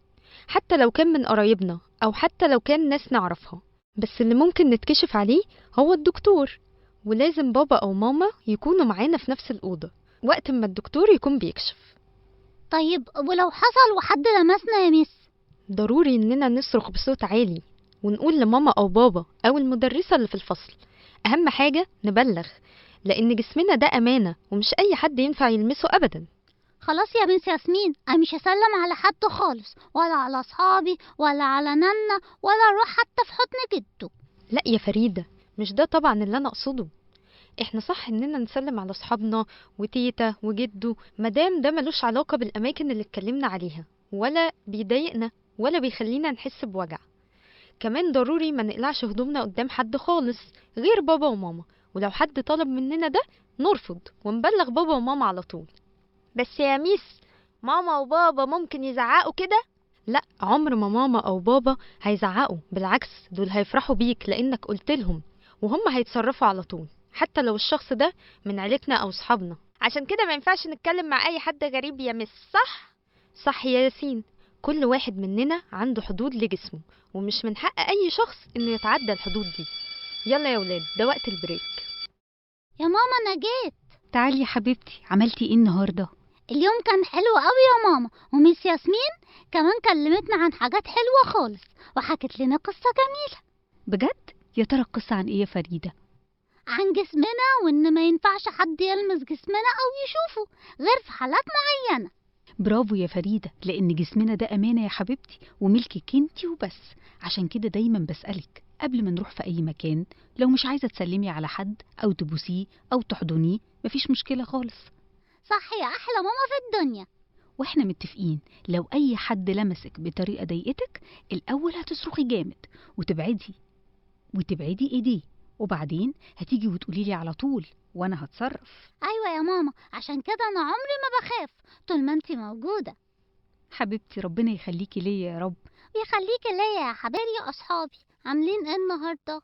حتى لو كان من قرايبنا أو حتى لو كان ناس نعرفها. بس اللي ممكن نتكشف عليه هو الدكتور، ولازم بابا أو ماما يكونوا معانا في نفس الأوضة وقت ما الدكتور يكون بيكشف. طيب ولو حصل وحد لمسنا يا ميس؟ ضروري إننا نصرخ بصوت عالي ونقول لماما أو بابا أو المدرسة اللي في الفصل. أهم حاجة نبلغ، لأن جسمنا ده أمانة ومش أي حد ينفع يلمسه أبدا. خلاص يا بنت ياسمين، أنا مش هسلم على حد خالص، ولا على أصحابي ولا على نانا، ولا أروح حتى في حضن جده. لا يا فريدة، مش ده طبعا اللي أنا أقصده. إحنا صح إننا نسلم على أصحابنا وتيتا وجده، مادام ده ملوش علاقة بالأماكن اللي اتكلمنا عليها، ولا بيضايقنا ولا بيخلينا نحس بوجع. كمان ضروري ما نقلعش هدومنا قدام حد خالص غير بابا وماما، ولو حد طلب مننا ده نرفض ونبلغ بابا وماما على طول. بس يا ميس، ماما وبابا ممكن يزعقوا كده؟ لا، عمر ما ماما أو بابا هيزعقوا، بالعكس دول هيفرحوا بيك لأنك قلت لهم، وهم هيتصرفوا على طول حتى لو الشخص ده من عيلتنا أو صحابنا. عشان كده ما ينفعش نتكلم مع أي حد غريب يا ميس، صح؟ صح يا ياسين، كل واحد مننا عنده حدود لجسمه، ومش من حق أي شخص إنه يتعدى الحدود دي. يلا يا ولاد، ده وقت ال break. يا ماما أنا جيت. تعالي يا حبيبتي، عملتي إيه النهاردة؟ اليوم كان حلو قوي يا ماما، وميس ياسمين كمان كلمتنا عن حاجات حلوة خالص وحكت لنا قصة جميلة. بجد؟ يا ترى القصة عن إيه يا فريدة؟ عن جسمنا، وإن ما ينفعش حد يلمس جسمنا أو يشوفه غير في حالات معينة. برافو يا فريدة، لأن جسمنا ده أمانة يا حبيبتي وملكك انتي وبس. عشان كده دايما بسألك قبل ما نروح في أي مكان، لو مش عايزة تسلمي على حد أو تبوسيه أو تحضنيه مفيش مشكلة خالص. صح يا أحلى ماما في الدنيا. واحنا متفقين لو أي حد لمسك بطريقة ضايقتك الأول هتصرخي جامد وتبعدي إيديه، وبعدين هتيجي وتقولي لي على طول وأنا هتصرف. أيوة يا ماما، عشان كده أنا عمري ما بخاف طول ما أنتي موجودة. حبيبتي ربنا يخليكي ليا يا رب. ويخليكي ليا يا حبايبي. يا أصحابي، عاملين إيه النهاردة؟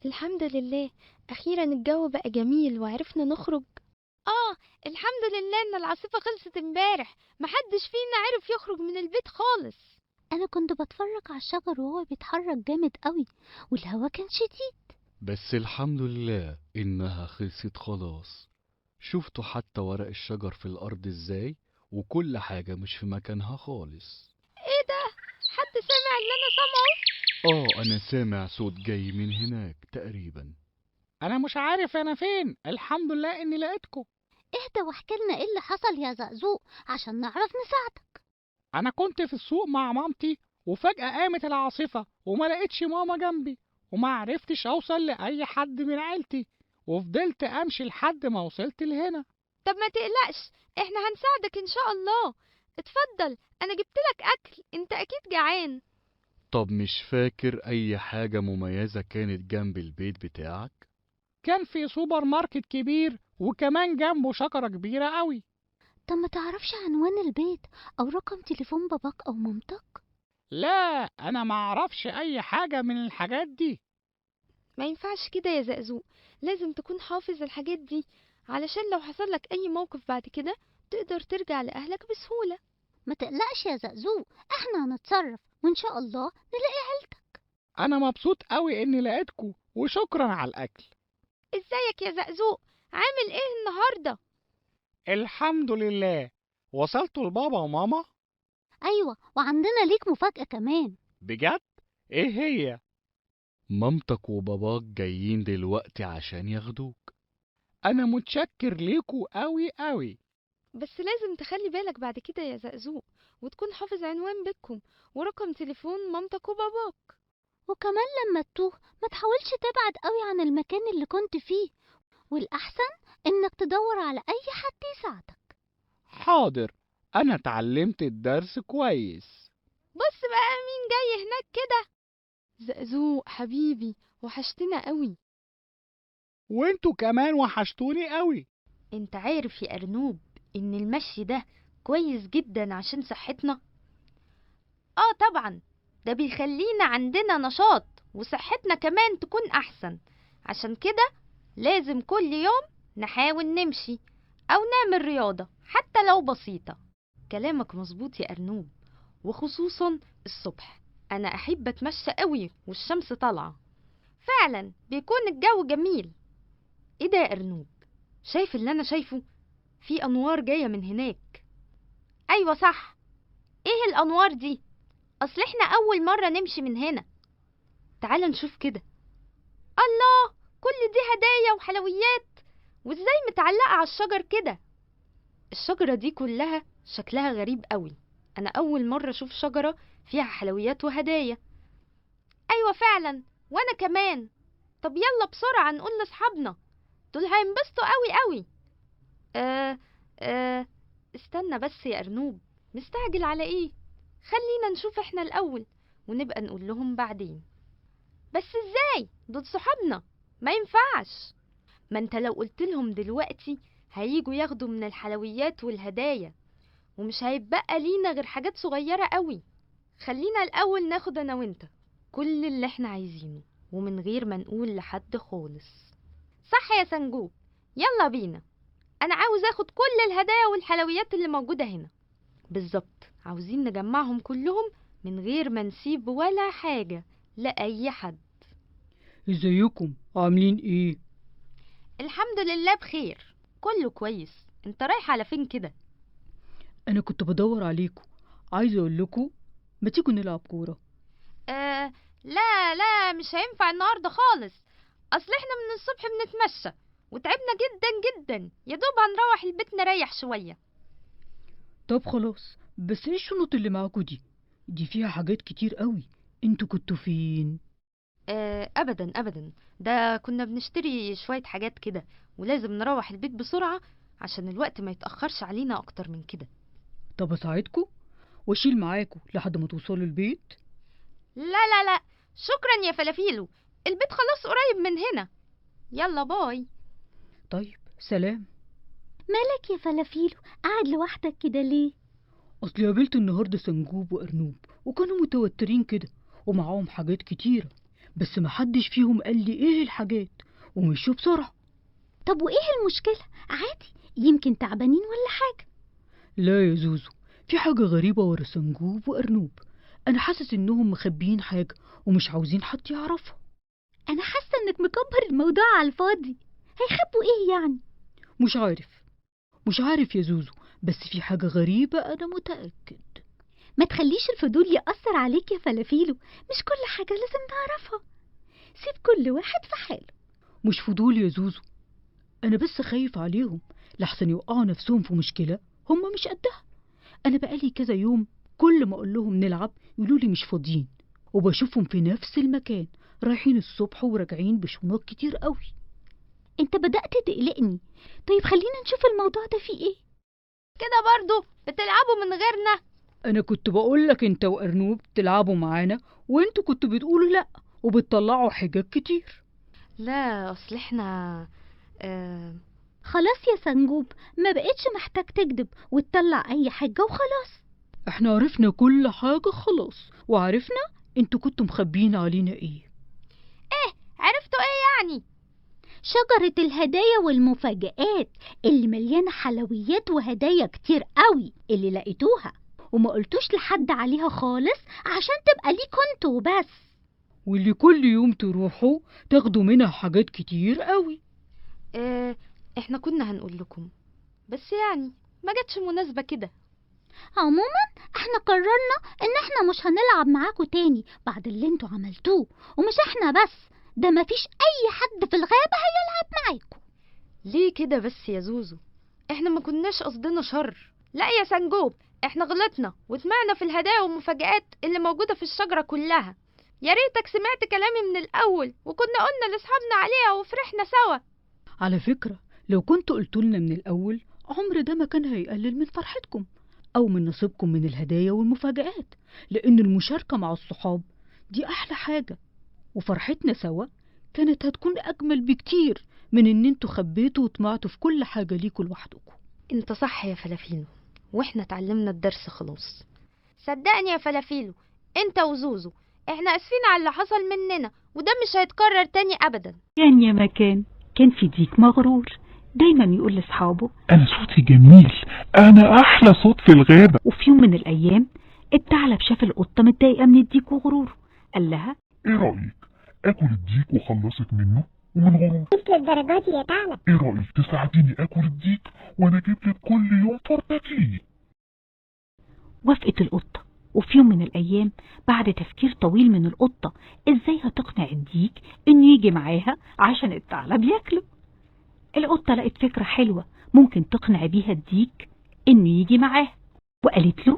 الحمد لله، أخيرا الجو بقى جميل وعرفنا نخرج. الحمد لله إن العاصفة خلصت امبارح، محدش فينا عرف يخرج من البيت خالص. أنا كنت بتفرج على الشجر وهو بيتحرك جامد قوي، والهوا كان شديد. بس الحمد لله إنها خلصت خلاص. شفتوا حتى ورق الشجر في الأرض إزاي، وكل حاجة مش في مكانها خالص. إيه ده؟ حد سامع اللي أنا سامعه؟ أنا سامع صوت جاي من هناك تقريبا. أنا مش عارف أنا فين، الحمد لله إني لقيتكم. إيه اهدى واحكي لنا ايه اللي حصل يا زقزوق عشان نعرف نساعدك. أنا كنت في السوق مع مامتي وفجأة قامت العاصفة وما لقيتش ماما جنبي وما عرفتش أوصل لأي حد من عيلتي، وفضلت أمشي لحد ما وصلت لهنا. طب ما تقلقش، احنا هنساعدك ان شاء الله. اتفضل، انا جبت لك اكل، انت اكيد جعان. طب مش فاكر أي حاجة مميزة كانت جنب البيت بتاعك؟ كان في سوبر ماركت كبير وكمان جنبه شجرة كبيرة قوي. طب ما تعرفش عنوان البيت أو رقم تليفون باباك أو مامتك؟ لا، أنا ما أعرفش أي حاجة من الحاجات دي. ما ينفعش كده يا زقزوق، لازم تكون حافظ الحاجات دي علشان لو حصل لك أي موقف بعد كده تقدر ترجع لأهلك بسهولة. ما تقلقش يا زقزوق، احنا هنتصرف وإن شاء الله نلاقي عيلتك. أنا مبسوط قوي إني لقيتكم، وشكرا على الأكل. ازيك يا زقزوق، عامل ايه النهاردة؟ الحمد لله. وصلتوا لبابا وماما؟ أيوة، وعندنا ليك مفاجأة كمان. بجد؟ ايه هي؟ مامتك وباباك جايين دلوقتي عشان ياخدوك. أنا متشكر ليكوا قوي قوي. بس لازم تخلي بالك بعد كده يا زقزوق، وتكون حافظ عنوان بيتكم ورقم تليفون مامتك وباباك. وكمان لما تتوه ما تحاولش تبعد قوي عن المكان اللي كنت فيه، والأحسن إنك تدور على أي حد يساعدك. حاضر، أنا اتعلمت الدرس كويس. بص بقى مين جاي هناك كده. زقزوق حبيبي، وحشتنا قوي. وانتوا كمان وحشتوني قوي. انت عارف يا أرنوب إن المشي ده كويس جدا عشان صحتنا؟ آه طبعا، ده بيخلينا عندنا نشاط وصحتنا كمان تكون أحسن. عشان كده لازم كل يوم نحاول نمشي أو نعمل رياضة حتى لو بسيطة. كلامك مظبوط يا أرنوب، وخصوصا الصبح. أنا أحب أتمشى قوي والشمس طالعة، فعلا بيكون الجو جميل. إيه ده يا أرنوب؟ شايف اللي أنا شايفه؟ في أنوار جاية من هناك. أيوة صح، إيه الأنوار دي؟ أصل إحنا أول مرة نمشي من هنا. تعال نشوف كده. الله، كل دي هدايا وحلويات، وإزاي متعلقة على الشجر كده؟ الشجرة دي كلها شكلها غريب قوي، أنا أول مرة أشوف شجرة فيها حلويات وهدايا. أيوة فعلا، وأنا كمان. طب يلا بسرعة نقول لأصحابنا، دول هينبسطوا قوي قوي. استنى بس يا أرنوب، مستعجل على إيه؟ خلينا نشوف إحنا الأول ونبقى نقول لهم بعدين. بس إزاي؟ دول صحابنا، ما ينفعش. ما انت لو قلت لهم دلوقتي هيجوا ياخدوا من الحلويات والهدايا، ومش هيبقى لينا غير حاجات صغيرة قوي. خلينا الأول ناخد أنا وانت كل اللي احنا عايزينه، ومن غير ما نقول لحد خالص. صح يا سنجوب، يلا بينا. أنا عاوز أخد كل الهدايا والحلويات اللي موجودة هنا. بالظبط، عاوزين نجمعهم كلهم من غير ما نسيب ولا حاجة لأي حد. ازيكم عاملين ايه؟ الحمد لله بخير، كله كويس. انت رايح على فين كده؟ انا كنت بدور عليكم، عايزه اقول لكم ما تيجوا نلعب كوره. لا لا، مش هينفع النهارده خالص، اصل احنا من الصبح بنتمشى وتعبنا جدا جدا، يا دوب هنروح البيت نريح شويه. طب خلاص، بس ايه الشنط اللي معاكوا دي؟ دي فيها حاجات كتير قوي. انتوا كنتوا فين؟ ابدا ابدا، ده كنا بنشتري شوية حاجات كده، ولازم نروح البيت بسرعة عشان الوقت ما يتأخرش علينا اكتر من كده. طب اساعدكوا واشيل معاكوا لحد ما توصلوا البيت؟ لا لا لا، شكرا يا فلافيلو، البيت خلاص قريب من هنا. يلا باي. طيب سلام. مالك يا فلافيلو قاعد لوحدك كده ليه؟ اصلي قابلت النهارده سنجوب وارنوب وكانوا متوترين كده ومعاهم حاجات كتيره، بس محدش فيهم قال لي ايه الحاجات ومشوا بسرعه. طب وايه المشكله؟ عادي، يمكن تعبانين ولا حاجه. لا يا زوزو، في حاجه غريبه ورا سنجوب وارنوب، انا حاسس انهم مخبيين حاجه ومش عاوزين حد يعرفها. انا حاسه انك مكبر الموضوع على الفاضي، هيخبوا ايه يعني؟ مش عارف يا زوزو، بس في حاجه غريبه انا متاكد. ما تخليش الفضول يأثر عليك يا فلافيلو، مش كل حاجة لازم نعرفها، سيب كل واحد في حاله. مش فضول يا زوزو، أنا بس خايف عليهم لحسن يوقعوا نفسهم في مشكلة هم مش قدها. أنا بقالي كذا يوم كل ما أقول لهم نلعب يقولوا لي مش فاضيين، وبشوفهم في نفس المكان رايحين الصبح وراجعين بشنط كتير قوي. انت بدأت تقلقني. طيب خلينا نشوف الموضوع ده فيه ايه. كده برضو بتلعبوا من غيرنا؟ أنا كنت بقولك أنت وأرنوب تلعبوا معانا وانتوا كنتوا بتقولوا لأ وبتطلعوا حاجات كتير. لا أصل احنا خلاص يا سنجوب، ما بقتش محتاج تكذب وتطلع أي حاجة وخلاص. احنا عرفنا كل حاجة خلاص، وعرفنا انتوا كنتوا مخبيين علينا ايه. ايه عرفتوا ايه يعني؟ شجرة الهدايا والمفاجآت اللي مليانة حلويات وهدايا كتير قوي اللي لقيتوها وما قلتوش لحد عليها خالص عشان تبقى ليكوا انتوا وبس، واللي كل يوم تروحوا تاخدوا منها حاجات كتير قوي. اه احنا كنا هنقول لكم بس يعني ما جاتش مناسبة كده. عموما احنا قررنا ان احنا مش هنلعب معاكوا تاني بعد اللي انتوا عملتوه، ومش احنا بس، ده مفيش اي حد في الغابة هيلعب معاكوا. ليه كده بس يا زوزو؟ احنا ما كناش قصدنا شر. لا يا سنجوب، احنا غلطنا وطمعنا في الهدايا والمفاجآت اللي موجودة في الشجرة كلها. يا ريتك سمعت كلامي من الأول وكنا قلنا لأصحابنا عليها وفرحنا سوا. على فكرة لو كنتوا قلتوا لنا من الأول عمر ده ما كان هيقلل من فرحتكم أو من نصيبكم من الهدايا والمفاجآت، لأن المشاركة مع الصحاب دي أحلى حاجة، وفرحتنا سوا كانت هتكون أجمل بكتير من إن انتوا خبيتوا وطمعتوا في كل حاجة ليكوا لوحدكم. انت صح يا فلافيلو، واحنا اتعلمنا الدرس خلاص. صدقني يا فلافيلو انت وزوزو احنا اسفين على اللي حصل مننا، وده مش هيتكرر تاني ابدا. كان يا مكان كان في ديك مغرور دايما يقول لاصحابه انا صوتي جميل، انا احلى صوت في الغابة. وفي يوم من الايام الثعلب شاف القطة متضايقة من الديك وغروره، قال لها ايه رأيك اكل الديك وخلصك منه ومن غروره؟ مش للدرجة دي يا ثعلب. ايه رأيك تساعديني اكل الديك وانا اجيب لك كل يوم فار تاكليه؟ وافقت القطة. وفي يوم من الأيام بعد تفكير طويل من القطة إزاي هتقنع الديك إنه يجي معاها عشان الثعلب ياكله، القطة لقت فكرة حلوة ممكن تقنع بيها الديك إنه يجي معاها، وقالت له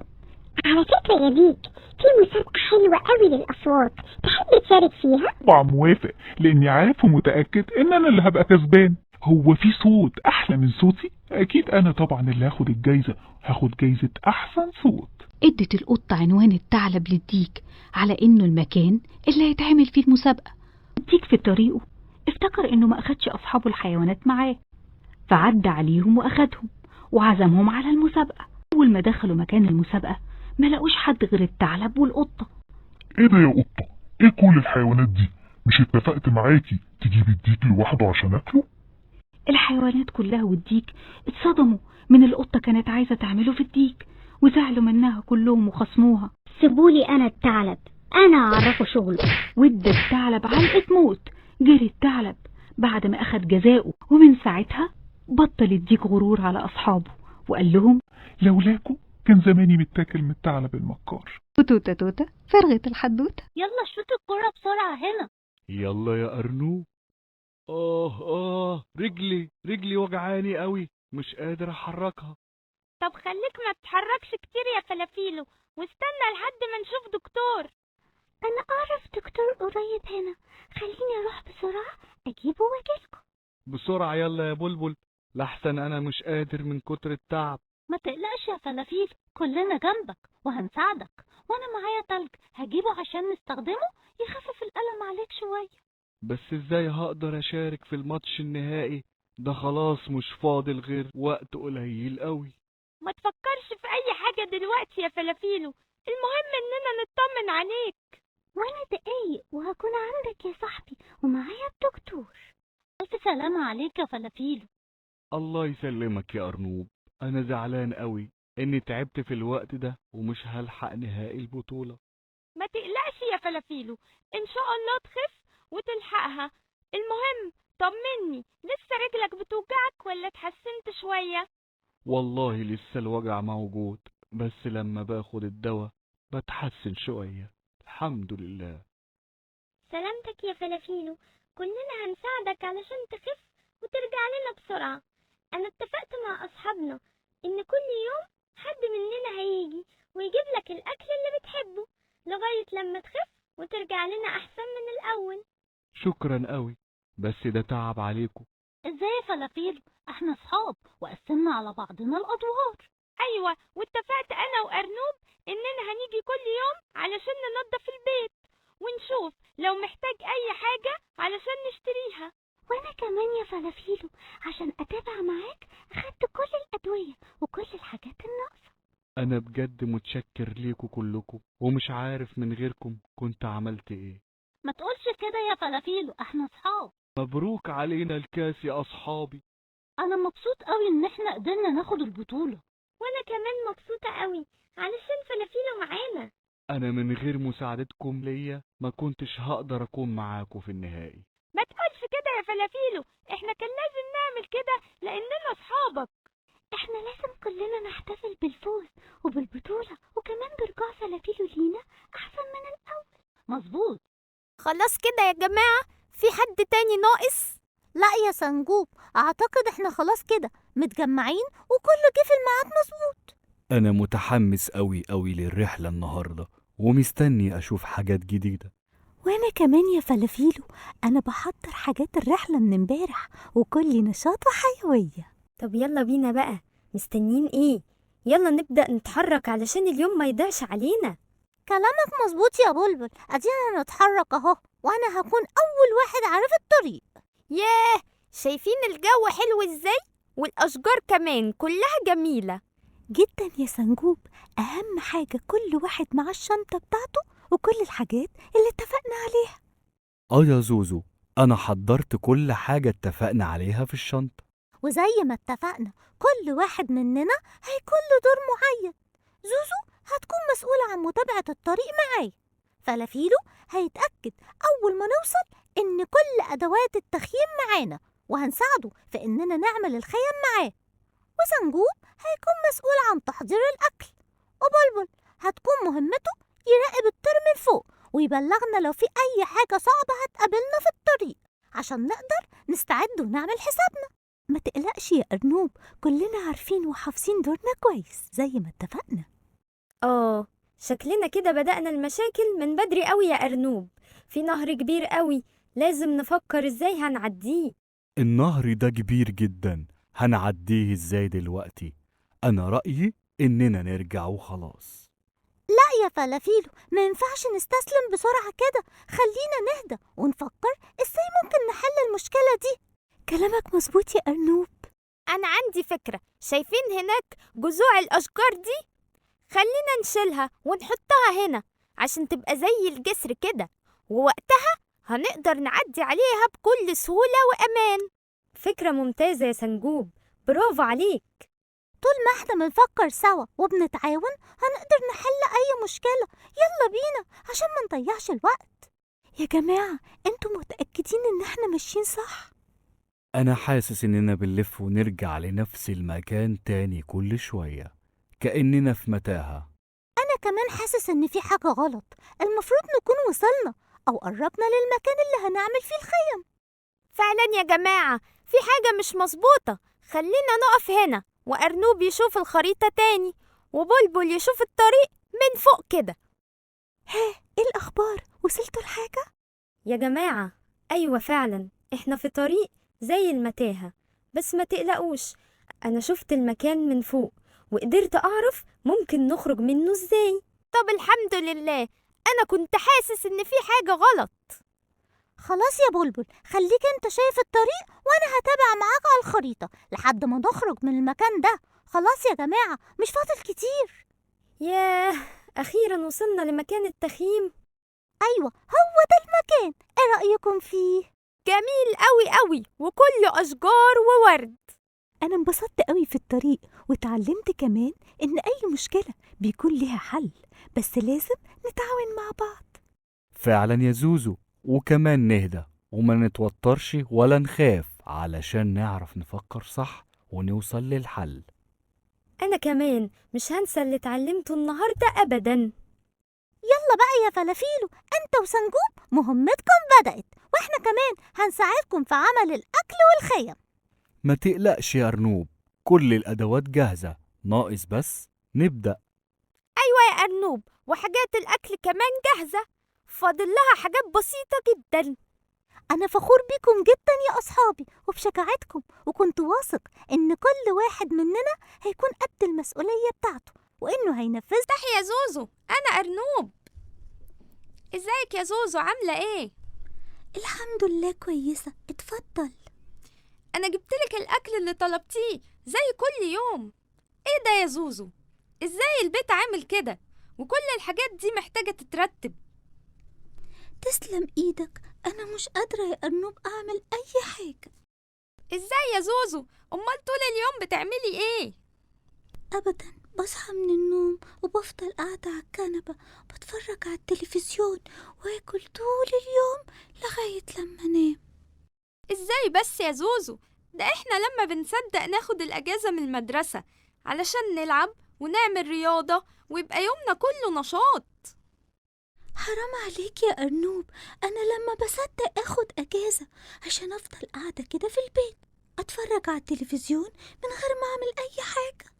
على فكرة يا ديك في مسابقة حلوة قوي للأصوات، تحب تشارك فيها؟ طبعا موافق، لأني عارف ومتأكد إن أنا اللي هبقى كسبان. هو في صوت أحلى من صوتي؟ أكيد أنا طبعا اللي هاخد الجايزة، هاخد جايزة أحسن صوت. ادت القطة عنوان الثعلب للديك على إنه المكان اللي هيتعمل فيه المسابقة. الديك في طريقه افتكر إنه ما أخدش أصحابه الحيوانات معاه، فعدى عليهم وأخدهم وعزمهم على المسابقة. أول ما دخلوا مكان المسابقة ما لقوش حد غير الثعلب والقطة. إيه ده يا قطة؟ إيه كل الحيوانات دي؟ مش اتفقت معاكي تجيبي الديك لوحده عشان أكله؟ الحيوانات كلها والديك اتصدموا من القطة كانت عايزة تعمله في الديك، وزعلوا منها كلهم وخصموها. سيبولي أنا الثعلب، أنا أعرفه شغله. وادى الثعلب علقة موت. جري الثعلب بعد ما أخد جزاؤه، ومن ساعتها بطل الديك غرور على أصحابه وقال لهم لولاكوا كان زماني متاكل من الثعلب المكار. توتة توتة فرغت الحدوتة. يلا شوط الكرة بسرعة هنا. يلا يا أرنوب. رجلي وجعاني قوي، مش قادر أحركها. طب خليك ما تتحركش كتير يا فلافيلو واستنى لحد ما نشوف دكتور. أنا أعرف دكتور قريب هنا، خليني أروح بسرعة أجيبه وأجيلكم بسرعة. يلا يا بلبل لحسن أنا مش قادر من كتر التعب. ما تقلقش يا فلافيل، كلنا جنبك وهنساعدك، وأنا معايا تلج هجيبه عشان نستخدمه يخفف الألم عليك شوية. بس ازاي هقدر اشارك في الماتش النهائي ده؟ خلاص مش فاضل غير وقت قليل قوي. ما تفكرش في اي حاجة دلوقتي يا فلافيلو، المهم اننا نطمن عليك. وانا دقايق وهكون عندك يا صاحبي ومعايا الدكتور. الف سلامة عليك يا فلافيلو. الله يسلمك يا أرنوب، انا زعلان قوي اني تعبت في الوقت ده ومش هلحق نهائي البطولة. ما تقلقش يا فلافيلو، ان شاء الله تخف وتلحقها. المهم طمني، لسه رجلك بتوجعك ولا اتحسنت شوية؟ والله لسه الوجع موجود، بس لما باخد الدواء بتحسن شوية الحمد لله. سلامتك يا فلافيلو، كلنا هنساعدك علشان تخف وترجع لنا لنا بسرعة. أنا اتفقت مع أصحابنا إن كل يوم حد مننا هيجي ويجيب لك الأكل اللي بتحبه لغاية لما تخف وترجع لنا أحسن من الأول. شكرا قوي، بس ده تعب عليكم. ازاي يا فلافيلو؟ احنا صحاب وقسمنا على بعضنا الأدوار. أيوة، واتفقت أنا وأرنوب إننا هنيجي كل يوم علشان ننظف البيت ونشوف لو محتاج أي حاجة علشان نشتريها. وأنا كمان يا فلافيلو عشان أتابع معاك أخدت كل الأدوية وكل الحاجات الناقصة. أنا بجد متشكر ليكوا كلكم، ومش عارف من غيركم كنت عملت إيه. ما تقولش كده يا فلافيلو، احنا صحاب. مبروك علينا الكاس يا أصحابي. أنا مبسوط قوي إن احنا قدرنا ناخد البطولة. وأنا كمان مبسوطة قوي علشان فلافيلو معانا. أنا من غير مساعدتكم ليا ما كنتش هقدر أكون معاكم في النهائي. ما تقولش كده يا فلافيلو، احنا كان لازم نعمل كده لأننا أصحابك. احنا لازم كلنا نحتفل بالفوز وبالبطولة، وكمان برجوع فلافيلو لينا أحسن من الأول. مظبوط. خلاص كده يا جماعة، في حد تاني ناقص؟ لا يا سنجوب، أعتقد احنا خلاص كده متجمعين وكله جه في الميعاد مظبوط. أنا متحمس أوي أوي للرحلة النهاردة، ومستني أشوف حاجات جديدة. وأنا كمان يا فلافيلو، أنا بحضر حاجات الرحلة من امبارح وكل نشاط وحيوية. طب يلا بينا بقى، مستنيين ايه؟ يلا نبدأ نتحرك علشان اليوم ما يضيعش علينا. كلامك مظبوط يا بلبل، ادينا نتحرك اهو، وانا هكون اول واحد عارف الطريق. ياه، شايفين الجو حلو ازاي؟ والاشجار كمان كلها جميلة جدا يا سنجوب. اهم حاجة كل واحد مع الشنطة بتاعته وكل الحاجات اللي اتفقنا عليها. آه يا زوزو، أنا حضرت كل حاجة اتفقنا عليها في الشنطة. وزي ما اتفقنا كل واحد مننا هيكون له دور معين. زوزو هتكون مسؤولة عن متابعة الطريق معايا، فلافيلو هيتأكد أول ما نوصل إن كل أدوات التخييم معانا وهنساعده في إننا نعمل الخيم معاه، وسنجوب هيكون مسؤول عن تحضير الأكل، وبلبل هتكون مهمته يراقب الطير من فوق ويبلغنا لو في أي حاجة صعبة هتقابلنا في الطريق عشان نقدر نستعد ونعمل حسابنا. ما تقلقش يا أرنوب، كلنا عارفين وحافظين دورنا كويس زي ما اتفقنا. آه، شكلنا كده بدأنا المشاكل من بدري قوي يا أرنوب. في نهر كبير قوي لازم نفكر ازاي هنعديه. النهر ده كبير جدا، هنعديه ازاي دلوقتي؟ أنا رأيي إننا نرجع وخلاص. لا يا فلافيلو، ما ينفعش نستسلم بسرعة كده، خلينا نهدى ونفكر ازاي ممكن نحل المشكلة دي. كلامك مظبوط يا أرنوب. أنا عندي فكرة. شايفين هناك جذوع الأشجار دي؟ خلينا نشيلها ونحطها هنا عشان تبقى زي الجسر كده، ووقتها هنقدر نعدي عليها بكل سهولة وأمان. فكرة ممتازة يا سنجوب، برافو عليك. طول ما احنا بنفكر سوا وبنتعاون هنقدر نحل أي مشكلة. يلا بينا عشان ما نضيعش الوقت. يا جماعة، انتوا متأكدين ان احنا ماشيين صح؟ أنا حاسس إننا بنلف ونرجع لنفس المكان تاني كل شوية، كأننا في متاهة. أنا كمان حاسس إن في حاجة غلط، المفروض نكون وصلنا أو قربنا للمكان اللي هنعمل فيه الخيم. فعلا يا جماعة، في حاجة مش مظبوطة. خلينا نقف هنا وأرنوب يشوف الخريطة تاني وبلبل يشوف الطريق من فوق كده. ها، إيه الأخبار؟ وصلتوا لحاجة؟ يا جماعة أيوة فعلا، إحنا في طريق زي المتاهة، بس ما تقلقوش، أنا شفت المكان من فوق وقدرت أعرف ممكن نخرج منه إزاي. طب الحمد لله، أنا كنت حاسس إن في حاجة غلط. خلاص يا بلبل، خليك انت شايف الطريق وانا هتابع معاك على الخريطة لحد ما نخرج من المكان ده. خلاص يا جماعة، مش فاضل كتير. ياه، أخيرا وصلنا لمكان التخييم. أيوة، هو ده المكان. ايه رأيكم فيه؟ جميل قوي قوي، وكله أشجار وورد. أنا انبسطت قوي في الطريق، وتعلمت كمان إن أي مشكلة بيكون لها حل، بس لازم نتعاون مع بعض. فعلا يا زوزو، وكمان نهدى وما نتوترش ولا نخاف علشان نعرف نفكر صح ونوصل للحل. أنا كمان مش هنسى اللي اتعلمته النهاردة أبداً. يلا بقى يا فلافيلو، أنت وسنجوب مهمتكم بدأت، وإحنا كمان هنساعدكم في عمل الأكل والخيم. ما تقلقش يا أرنوب، كل الأدوات جاهزة، ناقص بس نبدأ. أيوة يا أرنوب، وحاجات الأكل كمان جاهزة، فاضل لها حاجات بسيطة جدا. أنا فخور بيكم جدا يا أصحابي وبشجاعتكم، وكنت واثق إن كل واحد مننا هيكون قد المسؤولية بتاعته وإنه هينفذ. افتحي يا زوزو، أنا أرنوب. إزيك يا زوزو، عاملة إيه؟ الحمد لله كويسة، اتفضل. أنا جبتلك الأكل اللي طلبتيه زي كل يوم. إيه ده يا زوزو؟ إزاي البيت عامل كده وكل الحاجات دي محتاجة تترتب؟ تسلم إيدك، أنا مش قادرة يا أرنوب أعمل أي حاجة. إزاي يا زوزو؟ أمال طول اليوم بتعملي إيه؟ أبدا، بصحى من النوم وبفضل قاعدة على الكنبة بتفرج على التلفزيون وآكل طول اليوم لغاية لما أنام. إزاي بس يا زوزو؟ ده إحنا لما بنصدق ناخد الأجازة من المدرسة علشان نلعب ونعمل رياضة ويبقى يومنا كله نشاط. حرام عليك يا أرنوب، أنا لما بصدق أخد أجازة عشان أفضل قاعدة كده في البيت أتفرج على التلفزيون من غير ما أعمل أي حاجة.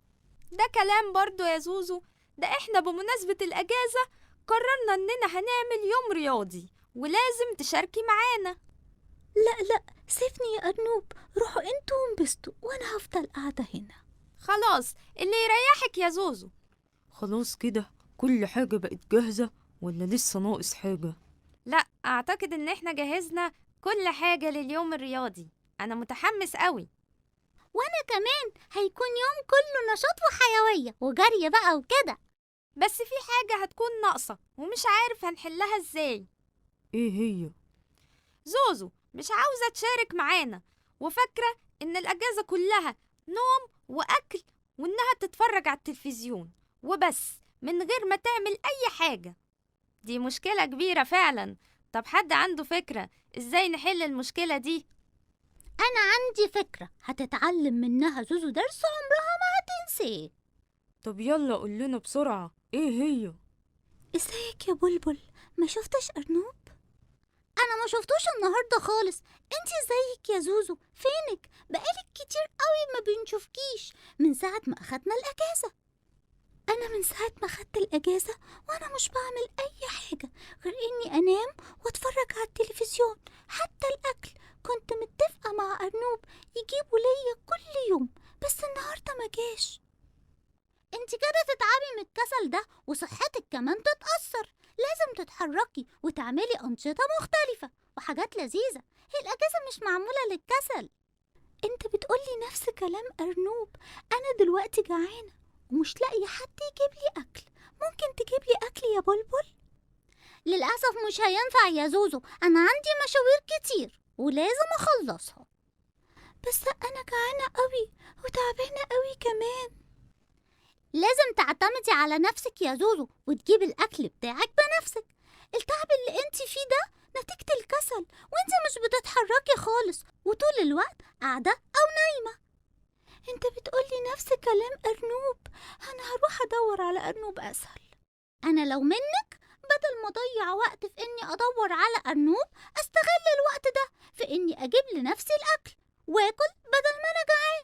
ده كلام برضو يا زوزو، ده إحنا بمناسبة الأجازة قررنا إننا هنعمل يوم رياضي ولازم تشاركي معانا. لا لا، سيبني يا أرنوب، روحوا انتوا وانبسطوا وأنا هفضل قاعدة هنا. خلاص، اللي يريحك يا زوزو. خلاص كده كل حاجة بقت جاهزة ولا لسه ناقص حاجة؟ لا، أعتقد إن إحنا جهزنا كل حاجة لليوم الرياضي. أنا متحمس قوي. وأنا كمان، هيكون يوم كله نشاط وحيوية وجري بقى وكده. بس في حاجة هتكون ناقصة ومش عارف هنحلها إزاي. إيه هي؟ زوزو مش عاوزة تشارك معانا، وفاكرة إن الأجازة كلها نوم وأكل وإنها تتفرج على التلفزيون وبس من غير ما تعمل أي حاجة. دي مشكلة كبيرة فعلا. طب حد عنده فكرة إزاي نحل المشكلة دي؟ أنا عندي فكرة هتتعلم منها زوزو درس عمرها ما هتنسيه. طب يلا قول لنا بسرعة، إيه هي؟ إزيك يا بلبل، ما شفتش أرنوب؟ أنا ما شفتوش النهاردة خالص. انتي ازيك يا زوزو؟ فينك؟ بقالك كتير قوي ما بنشوفكيش من ساعة ما أخدنا الأجازة. أنا من ساعة ما أخدت الأجازة وأنا مش بعمل أي حاجة غير إني أنام وأتفرج على التلفزيون. حتى الأكل كنت متفقة مع أرنوب يجيبوا ليا كل يوم، بس النهاردة ما جاش. انت كده تتعبي من الكسل ده وصحتك كمان تتأثر. لازم تتحركي وتعملي أنشطة مختلفة وحاجات لذيذة. هي الأجازة مش معمولة للكسل. انت بتقولي نفس كلام أرنوب. أنا دلوقتي جعانة ومش لاقي حد يجيب لي أكل. ممكن تجيب لي أكل يا بلبل؟ للأسف مش هينفع يا زوزو، أنا عندي مشاوير كتير ولازم أخلصها. بس أنا جعانة قوي وتعبانة قوي كمان. لازم تعتمدي على نفسك يا زوزو وتجيب الأكل بتاعك بنفسك. التعب اللي انت فيه ده نتيجة الكسل، وانت مش بتتحركي خالص وطول الوقت قاعدة أو نايمة. انت بتقولي نفس كلام أرنوب. أنا هروح أدور على أرنوب أسهل. أنا لو منك بدل ما أضيع وقت في إني أدور على أرنوب، أستغل الوقت ده في إني أجيب لنفسي الأكل وآكل بدل ما أنا جعان.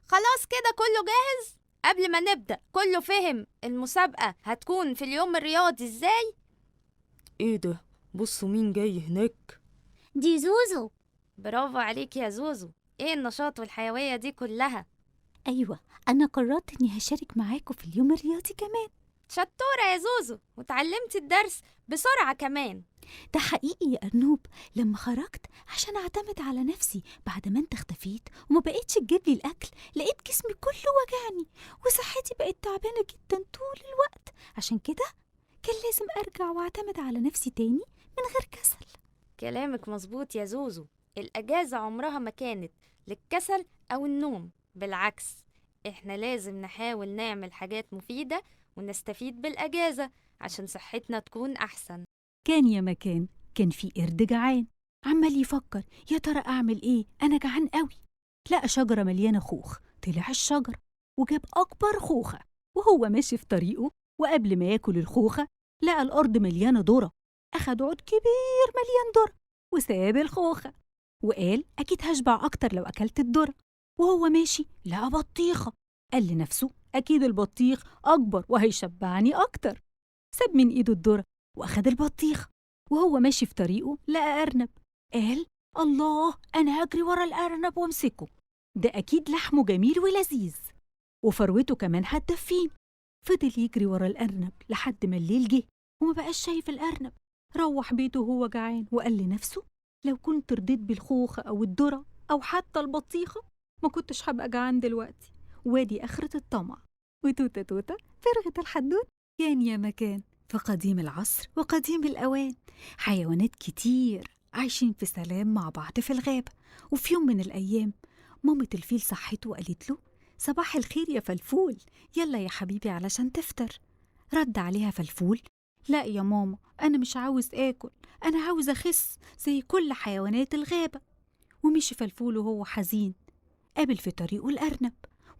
خلاص كده كله جاهز؟ قبل ما نبدأ كله فهم المسابقة هتكون في اليوم الرياضي إزاي؟ إيه ده؟ بصوا مين جاي هناك. دي زوزو. برافو عليك يا زوزو، إيه النشاط والحيوية دي كلها؟ أيوة، أنا قررت إني هشارك معاكم في اليوم الرياضي كمان. شطورة يا زوزو، وتعلمتي الدرس بسرعة كمان. ده حقيقي يا أرنوب، لما خرجت عشان أعتمد على نفسي بعد ما أنت اختفيت وما بقيتش تجيب لي الأكل، لقيت جسمي كله وجعني وصحتي بقت تعبانة جدا طول الوقت. عشان كده كان لازم أرجع وأعتمد على نفسي تاني من غير كسل. كلامك مظبوط يا زوزو، الأجازة عمرها ما كانت للكسل أو النوم، بالعكس إحنا لازم نحاول نعمل حاجات مفيدة ونستفيد بالأجازة عشان صحتنا تكون أحسن. كان يا مكان كان في قرد جعان عمال يفكر، يا ترى أعمل إيه؟ أنا جعان قوي. لقى شجرة مليانة خوخ، طلع الشجرة وجاب أكبر خوخة، وهو ماشي في طريقه وقبل ما ياكل الخوخة لقى الأرض مليانة ذرة، أخد عود كبير مليان ذرة وساب الخوخة وقال أكيد هشبع أكتر لو أكلت الذرة. وهو ماشي لقى بطيخة، قال لنفسه أكيد البطيخ أكبر وهيشبعني أكتر. ساب من إيده الذرة وأخد البطيخة. وهو ماشي في طريقه لقى أرنب، قال الله أنا هجري ورا الأرنب وامسكه، ده أكيد لحمه جميل ولذيذ وفروته كمان هتدفيه. فضل يجري ورا الأرنب لحد ما الليل جه وما بقاش شايف الأرنب. روح بيته وهو جعان وقال لنفسه لو كنت رضيت بالخوخة أو الذرة أو حتى البطيخة ما كنتش هبقى جعان دلوقتي. وادي آخرة الطمع. وتوتة توتة فرغت الحدوتة. كان يا مكان في قديم العصر وقديم الأوان حيوانات كتير عايشين في سلام مع بعض في الغابة. وفي يوم من الأيام مامة الفيل صحته وقالت له صباح الخير يا فلفول، يلا يا حبيبي علشان تفطر. رد عليها فلفول لا يا ماما أنا مش عاوز آكل، أنا عاوز أخس زي كل حيوانات الغابة. ومشي فلفول وهو حزين. قابل في طريقه الأرنب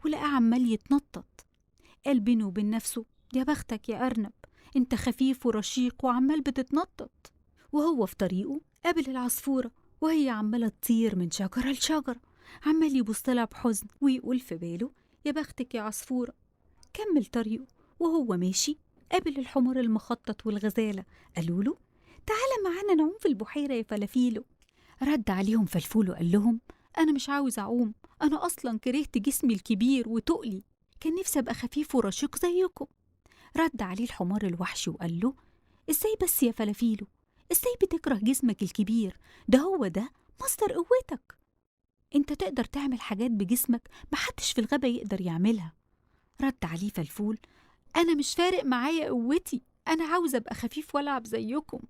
ولقى عمال يتنطط. قال بينه وبين نفسه يا بختك يا أرنب، أنت خفيف ورشيق وعمال بتتنطط. وهو في طريقه قابل العصفورة وهي عمالة تطير من شجرة لشجرة، عمال يبص لها بحزن ويقول في باله يا بختك يا عصفورة. كمل طريقه وهو ماشي قابل الحمار المخطط والغزالة، قالوا له تعالى معانا نعوم في البحيرة يا فلافيلو. رد عليهم فلفول وقال لهم أنا مش عاوز أعوم، أنا أصلا كرهت جسمي الكبير وتقلي، كان نفسي أبقى خفيف ورشيق زيكم. رد عليه الحمار الوحشي وقال له إزاي بس يا فلافيلو، إزاي بتكره جسمك الكبير ده، هو ده مصدر قوتك، أنت تقدر تعمل حاجات بجسمك محدش في الغابة يقدر يعملها. رد عليه فلفول أنا مش فارق معايا قوتي، أنا عاوز أبقى خفيف وألعب زيكم.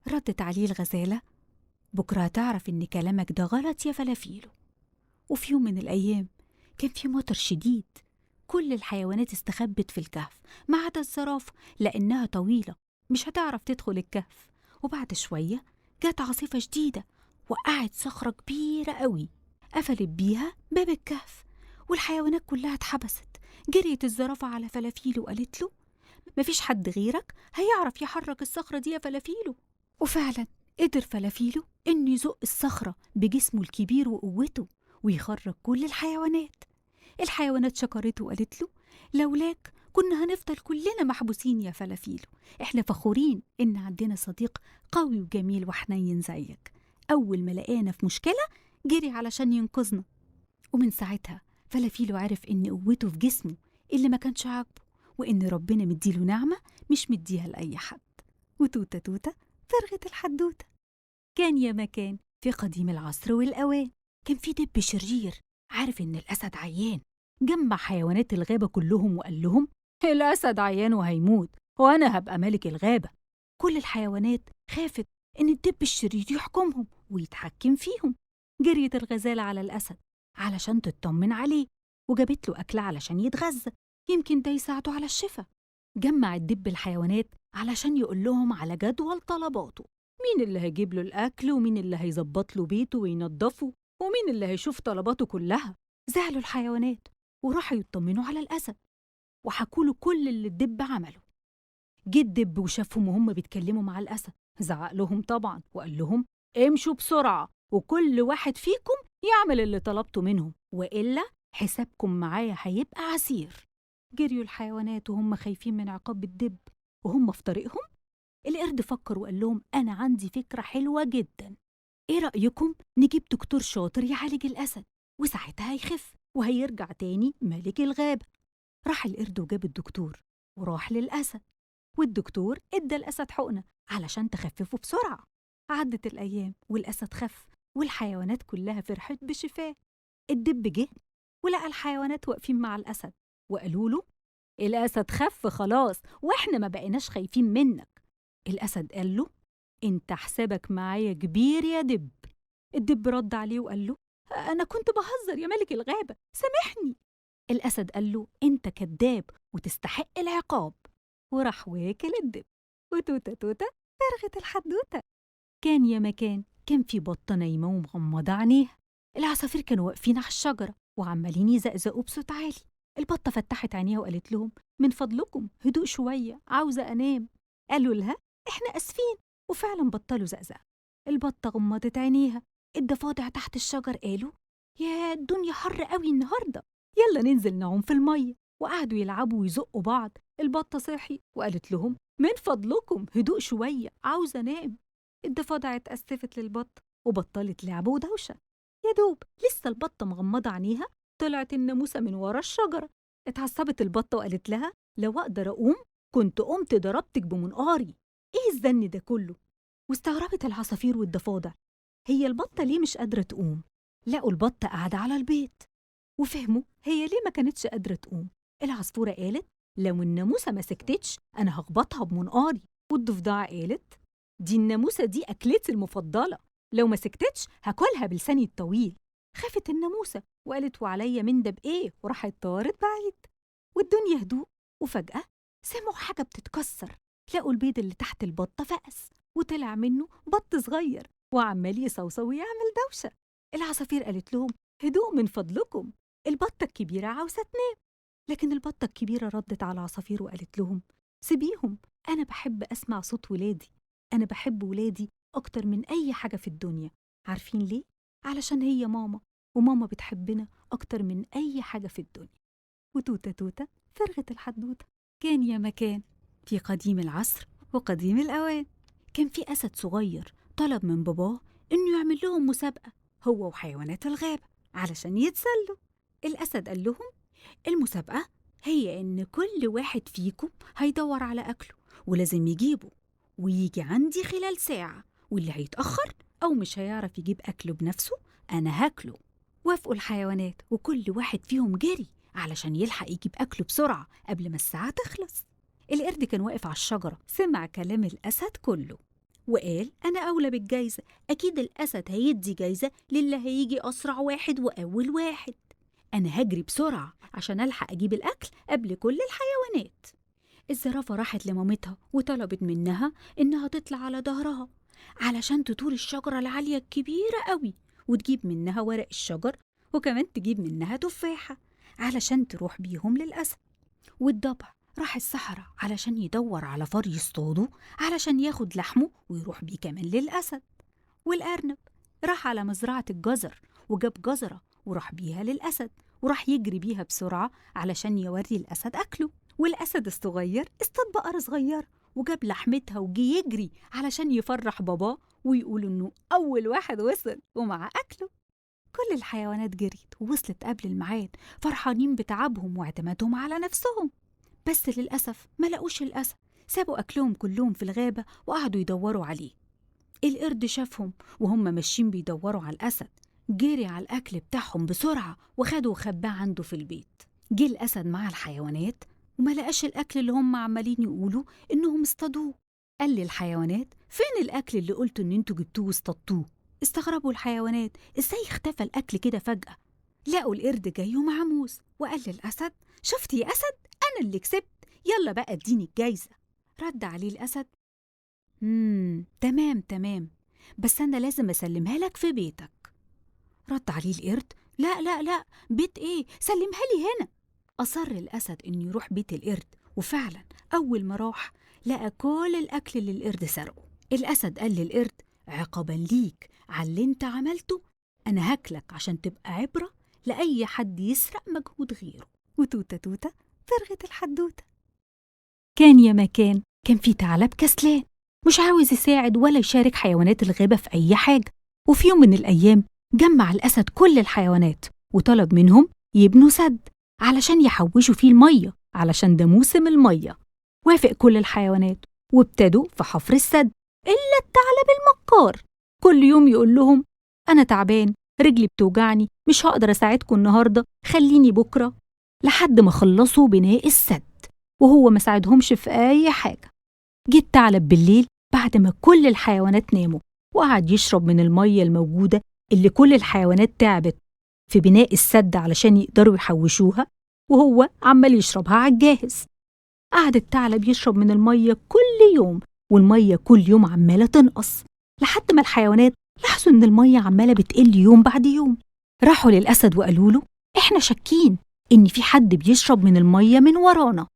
ردت عليه الغزالة بكرة هتعرف إن كلامك ده غلط يا فلافيلو. وفي يوم من الأيام كان في مطر شديد، كل الحيوانات استخبت في الكهف ما عدا الزرافة لأنها طويلة مش هتعرف تدخل الكهف. وبعد شوية جت عاصفة شديدة وقعت صخرة كبيرة قوي قفلت بيها باب الكهف، والحيوانات كلها اتحبست. جريت الزرافة على فلافيلو وقالت له مفيش حد غيرك هيعرف يحرك الصخرة دي يا فلافيلو. وفعلا قدر فلافيلو إنه يزق الصخرة بجسمه الكبير وقوته ويخرج كل الحيوانات. الحيوانات شكرته وقالت له لولاك كنا هنفضل كلنا محبوسين يا فلافيلو، احنا فخورين إن عندنا صديق قوي وجميل وحنين زيك، أول ما لقانا في مشكلة جري علشان ينقذنا. ومن ساعتها فلافيلو عرف إن قوته في جسمه اللي ما كانش عاجبه، وإن ربنا مديله نعمة مش مديها لأي حد. وتوتة توتة فرغت الحدوتة. كان يا مكان في قديم العصر والأوان كان في دب شرير عارف إن الأسد عيان، جمع حيوانات الغابة كلهم وقال لهم الأسد عيان وهيموت وأنا هبقى ملك الغابة. كل الحيوانات خافت إن الدب الشرير يحكمهم ويتحكم فيهم. جريت الغزالة على الأسد علشان تطمن عليه، وجابت له أكل علشان يتغذى، يمكن ده يساعده على الشفا. جمع الدب الحيوانات علشان يقول لهم على جدول طلباته، مين اللي هيجيب له الأكل ومين اللي هيظبط له بيته وينظفه ومين اللي هيشوف طلباته كلها. زعلوا الحيوانات وراحوا يطمنوا على الأسد وحكوا له كل اللي الدب عمله. جه الدب وشافهم وهم بيتكلموا مع الأسد، زعق لهم طبعا وقال لهم امشوا بسرعة وكل واحد فيكم يعمل اللي طلبته منهم، وإلا حسابكم معايا هيبقى عسير. جريوا الحيوانات وهم خايفين من عقاب الدب. وهم في طريقهم القرد فكر وقال لهم أنا عندي فكرة حلوة جدا، إيه رأيكم نجيب دكتور شاطر يعالج الأسد وساعتها هيخف وهيرجع تاني ملك الغابة. راح القرد وجاب الدكتور وراح للأسد، والدكتور ادى الأسد حقنة علشان تخففه بسرعة. عدت الأيام والأسد خف والحيوانات كلها فرحت بشفاه. الدب جه ولقى الحيوانات واقفين مع الأسد وقالوا له الأسد خف خلاص وإحنا ما بقيناش خايفين منك. الأسد قال له أنت حسابك معايا كبير يا دب. الدب رد عليه وقال له أنا كنت بهزر يا ملك الغابة، سامحني. الأسد قال له أنت كذاب وتستحق العقاب، وراح واكل الدب. وتوتة توتة فرغت الحدوتة. كان يا مكان كان في بطة نايمة ومغمضة عينيها. العصافير كانوا واقفين على الشجرة وعمالين يزقزقوا بصوت عالي. البطة فتحت عينيها وقالت لهم من فضلكم هدوء شوية، عاوزة أنام. قالوا لها إحنا آسفين، وفعلا بطلوا زقزقة. البطة غمضت عينيها. الضفادع تحت الشجر قالوا يا الدنيا حر قوي النهاردة، يلا ننزل نعوم في المية. وقعدوا يلعبوا ويزقوا بعض. البطة صحي وقالت لهم من فضلكم هدوء شوية، عاوزة أنام. الضفادع اتأسفت للبطة وبطلت لعب ودوشة. يا دوب لسه البطة مغمضة عينيها طلعت الناموسة من ورا الشجرة. اتعصبت البطة وقالت لها لو أقدر أقوم كنت قمت ضربتك بمنقاري، إيه الزن ده كله؟ واستغربت العصافير والضفادع، هي البطة ليه مش قادرة تقوم؟ لقوا البطة قاعدة على البيت وفهموا هي ليه ما كانتش قادرة تقوم. العصفورة قالت لو الناموسة ما سكتتش أنا هخبطها بمنقاري. والضفدعة قالت دي الناموسة دي أكلتي المفضلة، لو ما سكتتش هاكلها بلساني الطويل. خافت الناموسة وقالت وعليا من ده بإيه، وراحت طارت بعيد. والدنيا هدوء، وفجأة سمعوا حاجة بتتكسر. لقوا البيض اللي تحت البطة فقس وطلع منه بط صغير وعمال يصوصو ويعمل دوشة. العصافير قالت لهم هدوء من فضلكم، البطة الكبيرة عاوزة تنام. لكن البطة الكبيرة ردت على العصافير وقالت لهم سيبيهم، أنا بحب أسمع صوت ولادي، أنا بحب ولادي أكتر من أي حاجة في الدنيا. عارفين ليه؟ علشان هي ماما، وماما بتحبنا أكتر من أي حاجة في الدنيا. وتوتة توتة فرغت الحدوتة. كان يا مكان في قديم العصر وقديم الأوان، كان في أسد صغير طلب من باباه إنه يعمل لهم مسابقة هو وحيوانات الغابة علشان يتسلوا. الأسد قال لهم المسابقة هي إن كل واحد فيكم هيدور على أكله ولازم يجيبه ويجي عندي خلال ساعة، واللي هيتأخر أو مش هيعرف يجيب أكله بنفسه أنا هاكله. وافقوا الحيوانات وكل واحد فيهم جري علشان يلحق يجيب أكله بسرعة قبل ما الساعة تخلص. القرد كان واقف على الشجرة، سمع كلام الأسد كله وقال أنا أولى بالجايزة، أكيد الأسد هيدي جايزة للي هيجي أسرع واحد وأول واحد، أنا هجري بسرعة عشان ألحق أجيب الأكل قبل كل الحيوانات. الزرافة راحت لمامتها وطلبت منها إنها تطلع على ظهرها علشان تطول الشجرة العالية الكبيرة قوي وتجيب منها ورق الشجر، وكمان تجيب منها تفاحة علشان تروح بيهم للأسد. والضبع راح الصحراء علشان يدور على فار يصطاده علشان ياخد لحمه ويروح بيه كمان للأسد. والأرنب راح على مزرعة الجزر وجاب جزرة وراح بيها للأسد، وراح يجري بيها بسرعة علشان يوري الأسد أكله. والأسد الصغير اصطاد بقرة صغيرة وجاب لحمتها وجي يجري علشان يفرح باباه ويقول إنه أول واحد وصل ومع أكله. كل الحيوانات جريت ووصلت قبل الميعاد فرحانين بتعبهم واعتمادهم على نفسهم، بس للأسف ما لقوش الأسد، سابوا أكلهم كلهم في الغابة وقعدوا يدوروا عليه. القرد شافهم وهم ماشيين بيدوروا على الأسد، جري على الأكل بتاعهم بسرعة وخده وخباه عنده في البيت. جه الأسد مع الحيوانات وما لقاش الأكل اللي هم عمالين يقولوا إنهم اصطادوه. قال للحيوانات فين الأكل اللي قلتوا إن انتوا جبتوه واصطادتوه؟ استغربوا الحيوانات إزاي اختفى الأكل كده فجأة. لقوا القرد جاي ومعاه موز وقال للأسد شفت يا أسد أنا اللي كسبت، يلا بقى اديني الجايزة. رد عليه الأسد تمام تمام، بس أنا لازم أسلمها لك في بيتك. رد عليه القرد لا لا لا، بيت إيه، سلمها لي هنا. أصر الأسد إنه يروح بيت القرد، وفعلا أول ما راح لقى كل الأكل اللي القرد سرقه. الأسد قال للقرد عقابا ليك على اللي انت عملته، أنا هاكلك عشان تبقى عبرة لأي حد يسرق مجهود غيره. وتوتة توتة فرغت الحدوتة. كان يا مكان كان في ثعلب كسلان مش عاوز يساعد ولا يشارك حيوانات الغابة في أي حاجة. وفي يوم من الأيام جمع الأسد كل الحيوانات وطلب منهم يبنوا سد علشان يحوشوا فيه المية، علشان ده موسم المية. وافق كل الحيوانات وابتدوا في حفر السد إلا الثعلب المكار. كل يوم يقول لهم أنا تعبان، رجلي بتوجعني، مش هقدر أساعدكم النهاردة، خليني بكرة، لحد ما خلصوا بناء السد وهو ما ساعدهمش في أي حاجة. جه الثعلب بالليل بعد ما كل الحيوانات ناموا وقعد يشرب من المية الموجودة اللي كل الحيوانات تعبت في بناء السد علشان يقدروا يحوشوها، وهو عمال يشربها على الجاهز. قعد الثعلب يشرب من المية كل يوم، والمية كل يوم عمالة تنقص، لحد ما الحيوانات لاحظوا إن المية عمالة بتقل يوم بعد يوم. راحوا للأسد وقالوا له إحنا شاكين إن في حد بيشرب من المية من ورانا.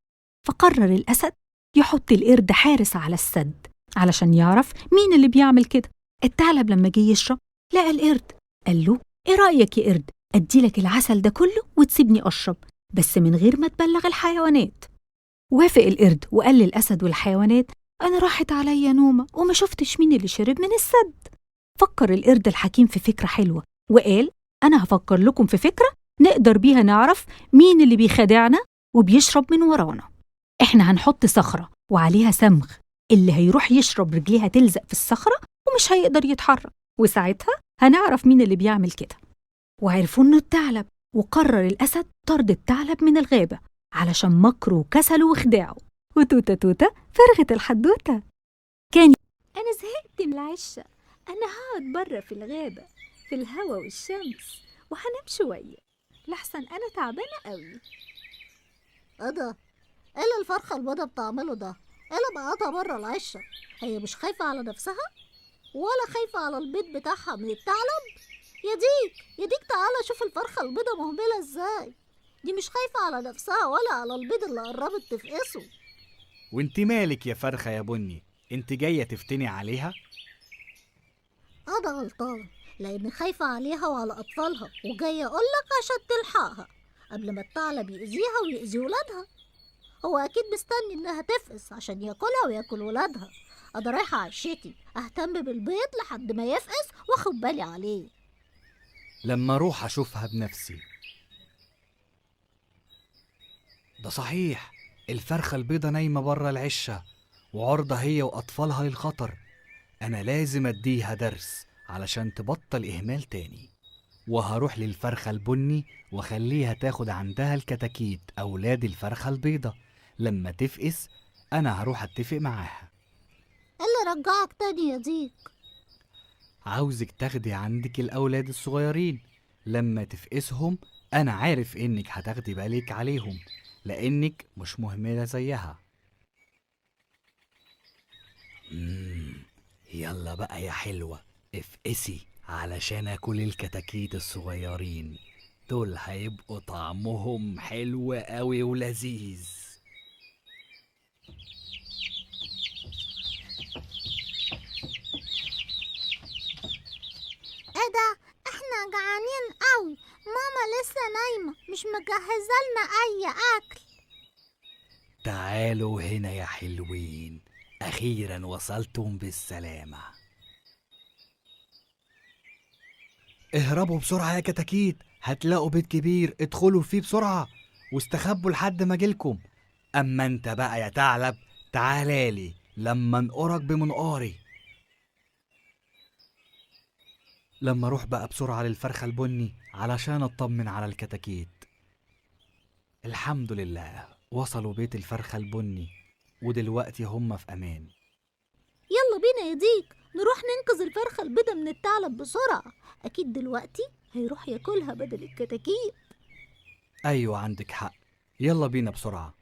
فقرر الأسد يحط القرد حارس على السد علشان يعرف مين اللي بيعمل كده. الثعلب لما جه يشرب لقى القرد، قال له إيه رأيك يا قرد، أديلك العسل ده كله وتسيبني أشرب، بس من غير ما تبلغ الحيوانات. وافق القرد وقال للأسد والحيوانات: أنا راحت عليا نومة وما شفتش مين اللي شرب من السد. فكر القرد الحكيم في فكرة حلوة وقال: أنا هفكر لكم في فكرة نقدر بيها نعرف مين اللي بيخدعنا وبيشرب من ورانا. إحنا هنحط صخرة وعليها صمغ، اللي هيروح يشرب رجليها تلزق في الصخرة ومش هيقدر يتحرك، وساعتها هنعرف مين اللي بيعمل كده. وعرفوا إنه الثعلب، وقرر الأسد طرد الثعلب من الغابة علشان مكره وكسله وخداعه. وتوتة توتة فرغت الحدوتة. كان أنا زهقت من العشة، أنا هقعد بره في الغابة في الهوا والشمس وهنام شوية لحسن أنا تعبانة قوي. ايه ده؟ ايه اللي الفرخة البيضة بتعمله ده؟ ايه اللي مقعدها بره العشة؟ هي مش خايفة على نفسها؟ ولا خايفة على البيض بتاعها من الثعلب؟ يا ديك يا ديك، تعالى شوف الفرخة البيضة مهملة ازاي، دي مش خايفة على نفسها ولا على البيض اللي قربت تفقسه. وانت مالك يا فرخة يا بني؟ انت جاية تفتني عليها؟ أنا غلطانة لأن خايفة عليها وعلى أطفالها، وجاية أقولك عشان تلحقها قبل ما الثعلب يأذيها ويأذي ولادها. هو أكيد مستني إنها تفقس عشان ياكلها وياكل ولادها. أنا رايحة عشتي أهتم بالبيض لحد ما يفقس وأخد بالي عليه. لما أروح أشوفها بنفسي. ده صحيح، الفرخة البيضة نايمة بره العشة وعرضة هي وأطفالها للخطر. أنا لازم أديها درس علشان تبطل إهمال تاني. وهروح للفرخة البني وخليها تاخد عندها الكتاكيت أولاد الفرخة البيضة. لما تفقس أنا هروح أتفق معاها. اللي رجعك تاني يا ديك؟ عاوزك تاخدي عندك الأولاد الصغيرين لما تفقسهم. أنا عارف إنك هتاخدي بالك عليهم لأنك مش مهملة زيها. يلا بقى يا حلوة، افقسي علشان اكل الكتاكيت الصغيرين دول، هيبقوا طعمهم حلو قوي ولذيذ. ايه ده؟ احنا جعانين قوي، ماما لسه نايمة مش مجهزة لنا اي اكل. تعالوا هنا يا حلوين، اخيرا وصلتم بالسلامة. اهربوا بسرعة يا كتاكيت، هتلاقوا بيت كبير ادخلوا فيه بسرعة واستخبوا لحد ما جيلكم. أما انت بقى يا ثعلب تعالالي لما انقرك بمنقاري. لما اروح بقى بسرعة للفرخة البني علشان اطمن على الكتاكيت. الحمد لله وصلوا بيت الفرخة البني ودلوقتي هم في أمان. يلا بينا يا ديك نروح ننقذ الفرخة البيضة من الثعلب بسرعة، أكيد دلوقتي هيروح ياكلها بدل الكتاكيت. أيوة عندك حق، يلا بينا بسرعة.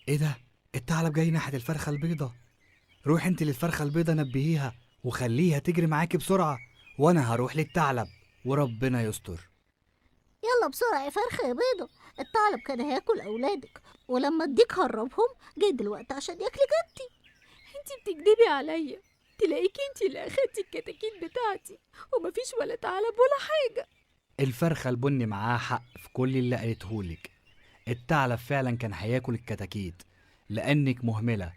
إيه ده؟ الثعلب جاي ناحية الفرخة البيضة. روح انت للفرخة البيضة نبهيها وخليها تجري معاكي بسرعة، وأنا هروح للثعلب وربنا يستر. يلا بسرعة يا فرخة يا بيضة، الثعلب كان هياكل أولادك ولما اديك هربهم جاي دلوقتي عشان ياكلك انتي. انتي بتكدبي عليا، تلاقيكي انتي اللي اخدتي الكتاكيت بتاعتي ومفيش ولا ثعلب ولا حاجة. الفرخة البني معاها حق في كل اللي قالتهولك. الثعلب فعلا كان هياكل الكتاكيت لأنك مهملة،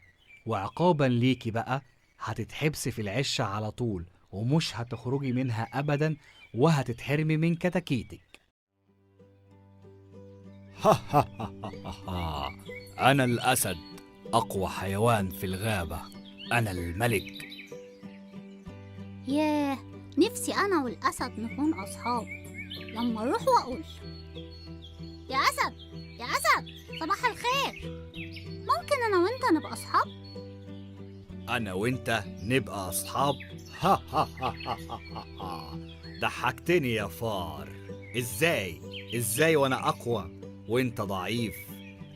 وعقابا ليكي بقى هتتحبسي في العشة على طول ومش هتخرجي منها أبدا وهتتحرمي من كتاكيتك. ها ها ها ها، أنا الأسد، أقوى حيوان في الغابة، أنا الملك. ياه، نفسي أنا والأسد نكون أصحاب. لما أروح وأقول يا أسد يا أسد صباح الخير، ممكن أنا وأنت نبقى أصحاب؟ أنا وأنت نبقى أصحاب؟ ها ها ها ها ها، ضحكتني يا فار. إزاي وأنا أقوى وأنت ضعيف؟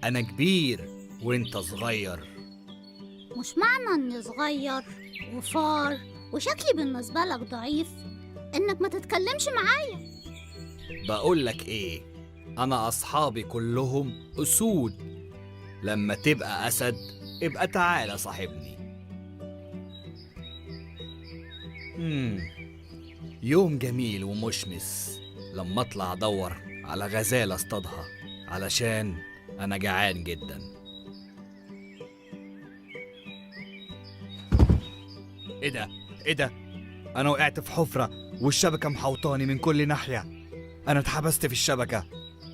أنا كبير وأنت صغير. مش معنى إني صغير وفار وشكلي بالنسبة لك ضعيف إنك ما تتكلمش معايا. بقولك إيه، أنا أصحابي كلهم أسود. لما تبقى أسد ابقى تعالى صاحبني. يوم جميل ومشمس، لما اطلع ادور على غزالة اصطادها، علشان انا جعان جدا. ايه ده؟ ايه ده؟ انا وقعت في حفرة والشبكة محوطاني من كل ناحية. انا اتحبست في الشبكة،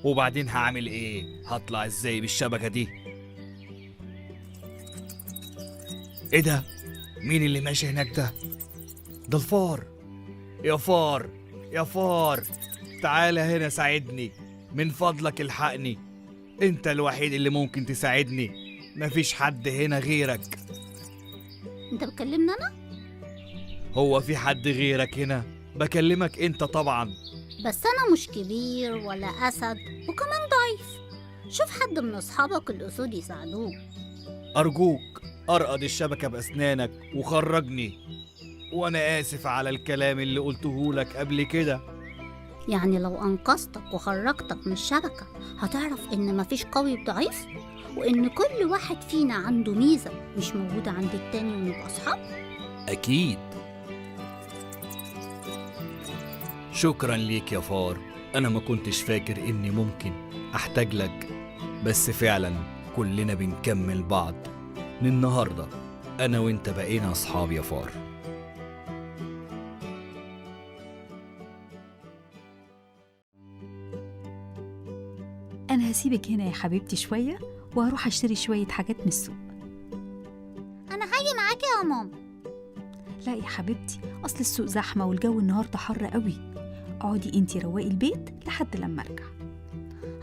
وبعدين هعمل ايه؟ هطلع ازاي بالشبكة دي؟ ايه ده؟ مين اللي ماشي هناك ده؟ ده الفار. يا فار، يا فار، تعالى هنا ساعدني من فضلك، الحقني، انت الوحيد اللي ممكن تساعدني، مفيش حد هنا غيرك. انت بتكلمني انا؟ هو في حد غيرك هنا؟ بكلمك انت طبعا. بس انا مش كبير ولا اسد، وكمان ضعيف. شوف حد من اصحابك الاسود يساعدوك. ارجوك ارقد الشبكة باسنانك وخرجني، وانا اسف على الكلام اللي قلته لك قبل كده. يعني لو انقذتك وخرجتك من الشبكة هتعرف ان مفيش قوي وضعيف، وان كل واحد فينا عنده ميزة مش موجودة عند التاني، ونبقى اصحاب. اكيد. شكرا ليك يا فار، انا ما كنتش فاكر اني ممكن احتاج لك، بس فعلا كلنا بنكمل بعض. من النهارده انا وانت بقينا اصحاب يا فار. أنا هسيبك هنا يا حبيبتي شوية، وهروح أشتري شوية حاجات من السوق. أنا هاجي معاكي يا ماما. لا يا حبيبتي، أصل السوق زحمة والجو النهاردة حر قوي. اقعدي انتي رواقي البيت لحد لما أرجع.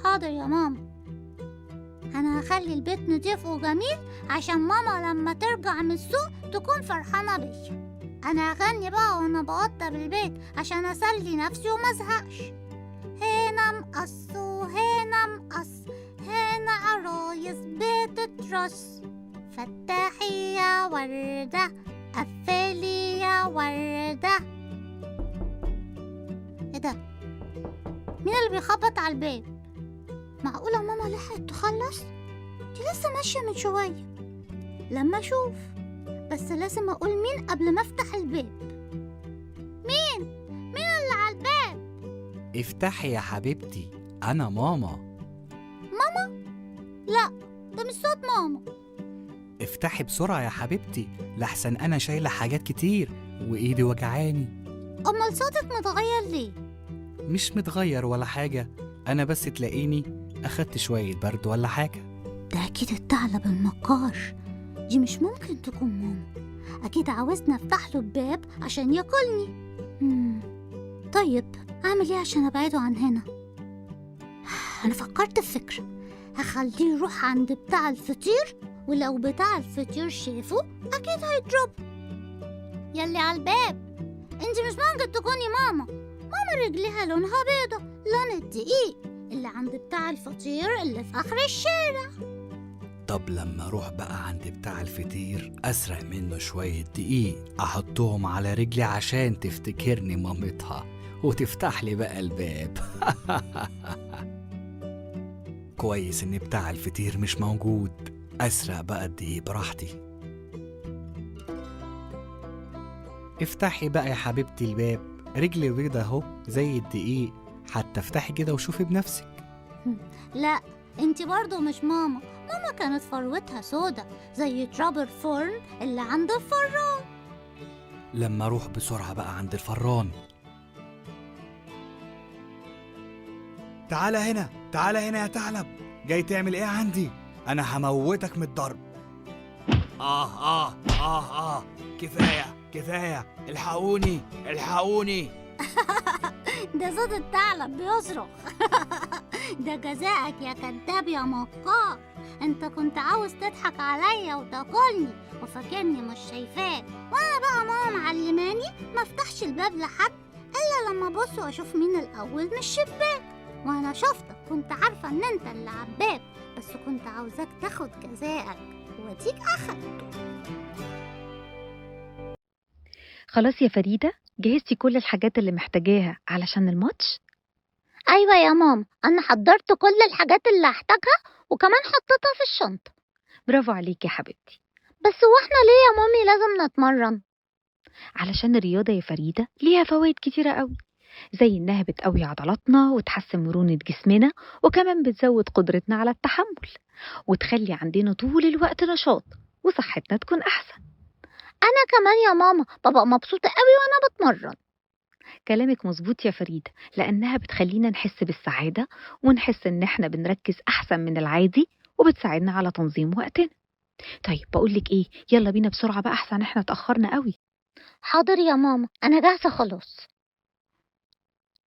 حاضر يا ماما، أنا هخلي البيت نضيف وجميل عشان ماما لما ترجع من السوق تكون فرحانة بيا. أنا هغني بقى وأنا بوضب البيت عشان أسلي نفسي وما أزهقش. هنا مقص وهنا مقص، هنا عرايس بتترص، فتحي يا وردة قفلي يا وردة. ايه ده؟ مين اللي بيخبط على الباب؟ معقولة ماما لحقت تخلص؟ دي لسه ماشية من شوية. لما أشوف، بس لازم أقول مين قبل ما أفتح الباب. مين؟ مين اللي على الباب؟ افتحي يا حبيبتي، أنا ماما. ماما؟ لا، ده مش صوت ماما. افتحي بسرعة يا حبيبتي، لحسن أنا شايلة حاجات كتير وإيدي وجعاني. أمال صوتك متغير ليه؟ مش متغير ولا حاجة، أنا بس تلاقيني أخدت شوية برد ولا حاجة. ده أكيد الثعلب المكار، دي مش ممكن تكون ماما. أكيد عاوزني أفتح له الباب عشان ياكلني. طيب أعمل إيه عشان أبعده عن هنا؟ أنا فكرت في فكرة، هخليه يروح عند بتاع الفطير، ولو بتاع الفطير شافه أكيد هيضربه. يلي على الباب، أنت مش ممكن تكوني ماما. ماما رجليها لونها بيضة، لون الدقيق اللي عند بتاع الفطير اللي في آخر الشارع. طب لما أروح بقى عند بتاع الفطير أسرق منه شوية دقيق أحطهم على رجلي عشان تفتكرني مامتها وتفتح لي بقى الباب. كويس إن بتاع الفطير مش موجود، أسرق بقى الدقيق براحتي. افتحي بقى يا حبيبتي الباب، رجلي بيضة اهو زي الدقيق، حتى افتحي كده وشوفي بنفسك. لا انتي برضو مش ماما. ماما كانت فروتها سودا زي تراب الفرن اللي عند الفران. لما اروح بسرعة بقى عند الفران. تعالى هنا، تعالى هنا يا ثعلب، جاي تعمل ايه عندي؟ انا هموتك من الضرب. آه آه آه آه، كفاية كفاية، الحقوني الحقوني. ده صوت الثعلب بيصرخ. ده جزاءك يا كذاب يا مكار، انت كنت عاوز تضحك عليا وتاكلني وفاكرني مش شايفاك. وانا بقى ماما معلماني ما افتحش الباب لحد الا لما ابص واشوف مين الاول من الشباك، وانا شفتك كنت عارفه ان انت اللي على الباب، بس كنت عاوزاك تاخد جزاءك واديك اخدته. خلاص يا فريدة، جهزتي كل الحاجات اللي محتاجاها علشان الماتش؟ أيوة يا ماما، أنا حضرت كل الحاجات اللي هحتاجها وكمان حطيتها في الشنطة. برافو عليك يا حبيبتي. بس هو احنا ليه يا مامي لازم نتمرن؟ علشان الرياضة يا فريدة ليها فوائد كتيرة قوي. زي إنها بتقوي عضلاتنا وتحسن مرونة جسمنا، وكمان بتزود قدرتنا على التحمل وتخلي عندنا طول الوقت نشاط وصحتنا تكون أحسن. أنا كمان يا ماما ببقى مبسوطة قوي وأنا بتمرن. كلامك مظبوط يا فريدة، لأنها بتخلينا نحس بالسعادة ونحس إن إحنا بنركز أحسن من العادي، وبتساعدنا على تنظيم وقتنا. طيب بقولك إيه، يلا بينا بسرعة بقى أحسن إحنا اتأخرنا قوي. حاضر يا ماما، أنا جاهزة خلاص.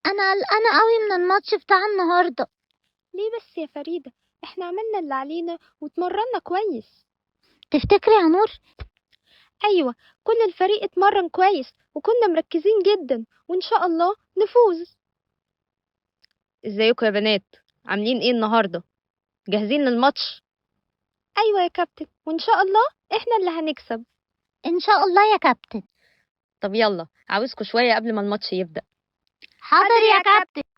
أنا قلقانة قوي من الماتش بتاع النهاردة. ليه بس يا فريدة؟ إحنا عملنا اللي علينا واتمرنا كويس. تفتكري يا نور؟ أيوة، كل الفريق اتمرن كويس وكنا مركزين جدا، وإن شاء الله نفوز. ازيكم يا بنات، عاملين ايه النهاردة؟ جاهزين للماتش؟ أيوة يا كابتن، وإن شاء الله إحنا اللي هنكسب. إن شاء الله يا كابتن. طب يلا، عاوزكم شوية قبل ما الماتش يبدأ. حاضر يا كابتن.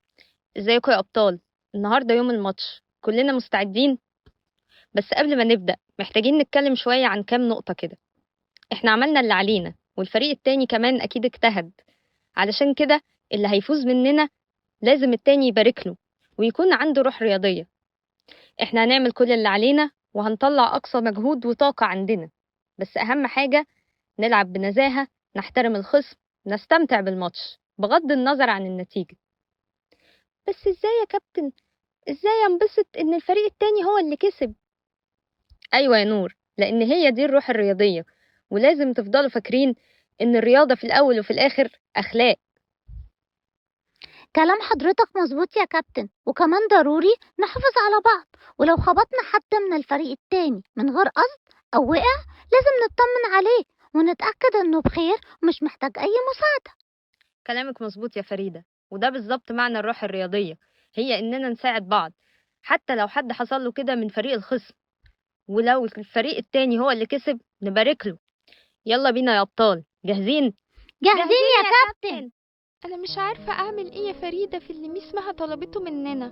ازيكم يا أبطال، النهاردة يوم الماتش، كلنا مستعدين؟ بس قبل ما نبدأ محتاجين نتكلم شوية عن كام نقطة كده. احنا عملنا اللي علينا والفريق التاني كمان أكيد اجتهد، علشان كده اللي هيفوز مننا لازم التاني يبارك له ويكون عنده روح رياضية. احنا هنعمل كل اللي علينا وهنطلع أقصى مجهود وطاقة عندنا، بس أهم حاجة نلعب بنزاهة، نحترم الخصم، نستمتع بالماتش بغض النظر عن النتيجة. بس ازاي يا كابتن؟ ازاي انبسط ان الفريق التاني هو اللي كسب؟ أيوة يا نور، لأن هي دي الروح الرياضية، ولازم تفضلوا فاكرين إن الرياضة في الأول وفي الآخر أخلاق. كلام حضرتك مظبوط يا كابتن، وكمان ضروري نحافظ على بعض، ولو خبطنا حد من الفريق التاني من غير قصد أو وقع لازم نطمن عليه ونتأكد إنه بخير ومش محتاج أي مساعدة. كلامك مظبوط يا فريدة، وده بالظبط معنى الروح الرياضية، هي إننا نساعد بعض حتى لو حد حصل له كده من فريق الخصم، ولو الفريق التاني هو اللي كسب نبارك له. يلا بينا يا أبطال، جاهزين؟ جاهزين يا كابتن. أنا مش عارفة أعمل إيه يا فريدة في اللي ميس مها طلبته مننا.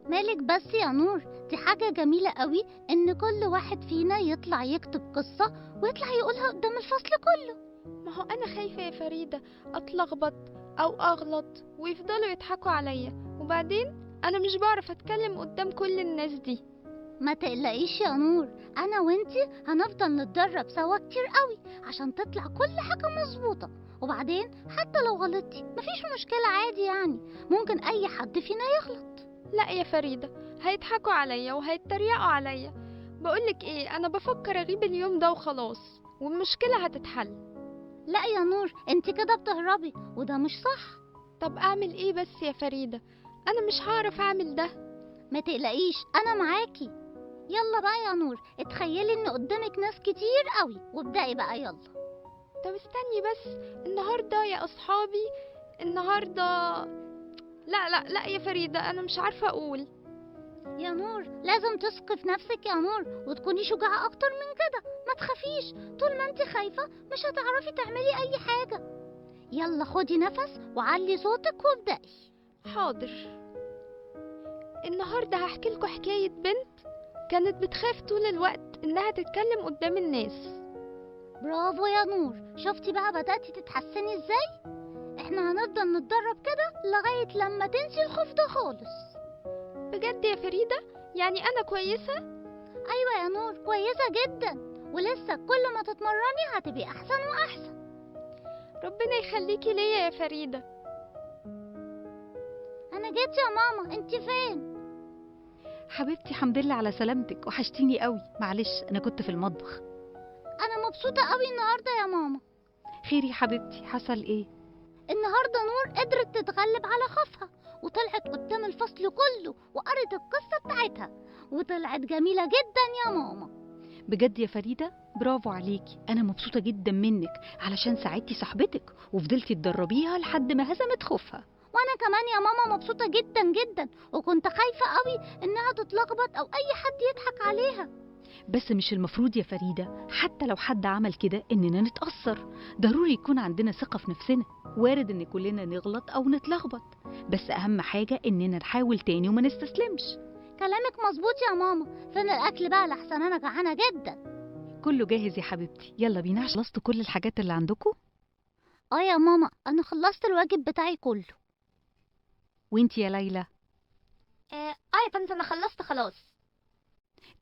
مالك بس يا نور، دي حاجة جميلة قوي إن كل واحد فينا يطلع يكتب قصة ويطلع يقولها قدام الفصل كله. ما هو أنا خايفة يا فريدة أتلخبط أو أغلط ويفضلوا يضحكوا عليا، وبعدين أنا مش بعرف أتكلم قدام كل الناس دي. ما تقلقيش يا نور، أنا وإنتي هنفضل نتدرب سوا كتير قوي عشان تطلع كل حاجة مظبوطة، وبعدين حتى لو غلطتي مفيش مشكلة، عادي يعني، ممكن أي حد فينا يغلط. لا يا فريدة، هيضحكوا عليا وهيتريقوا عليا. بقولك إيه، أنا بفكر أغيب اليوم ده وخلاص، والمشكلة هتتحل. لا يا نور، انت كده بتهربي وده مش صح. طب أعمل إيه بس يا فريدة؟ أنا مش هعرف أعمل ده. ما تقلقيش، أنا معاكي. يلا بقى يا نور، اتخيلي ان قدامك ناس كتير قوي وابدأي بقى يلا. طب استني بس، النهارده يا اصحابي، النهارده لا لا لا يا فريدة، انا مش عارفة اقول. يا نور لازم تثقي في نفسك يا نور وتكوني شجاعة اكتر من كده، ما تخافيش، طول ما انت خايفة مش هتعرفي تعملي اي حاجة. يلا خدي نفس وعلي صوتك وابدأي. حاضر. النهارده هحكي لكم حكاية بنت كانت بتخاف طول الوقت إنها تتكلم قدام الناس. برافو يا نور، شفتي بقى بدأتي تتحسني ازاي؟ احنا هنفضل نتدرب كده لغاية لما تنسي الخوف ده خالص. بجد يا فريدة؟ يعني أنا كويسة؟ أيوة يا نور، كويسة جدا، ولسه كل ما تتمرني هتبقي أحسن وأحسن. ربنا يخليكي ليا يا فريدة. أنا جيت يا ماما، انت فين؟ حبيبتي الحمد لله على سلامتك، وحشتيني قوي. معلش أنا كنت في المطبخ. أنا مبسوطة قوي النهاردة يا ماما. خير يا حبيبتي، حصل إيه؟ النهاردة نور قدرت تتغلب على خوفها وطلعت قدام الفصل كله وقرت القصة بتاعتها، وطلعت جميلة جدا يا ماما. بجد يا فريدة، برافو عليكي، أنا مبسوطة جدا منك علشان ساعدتي صاحبتك وفضلتي تدربيها لحد ما هزمت خوفها. وانا كمان يا ماما مبسوطة جدا جدا، وكنت خايفة قوي انها تتلخبط او اي حد يضحك عليها. بس مش المفروض يا فريدة حتى لو حد عمل كده اننا نتأثر، ضروري يكون عندنا ثقة في نفسنا. وارد ان كلنا نغلط او نتلخبط، بس اهم حاجة اننا نحاول تاني وما نستسلمش. كلامك مظبوط يا ماما. فين الاكل بقى؟ لحسن انا جعانة جدا. كله جاهز يا حبيبتي، يلا بينا. خلصتوا كل الحاجات اللي عندكم؟ اه يا ماما، انا خلصت الواجب بتاعي كله. وانتي يا ليلى؟ اه يا طنط انا خلصت خلاص.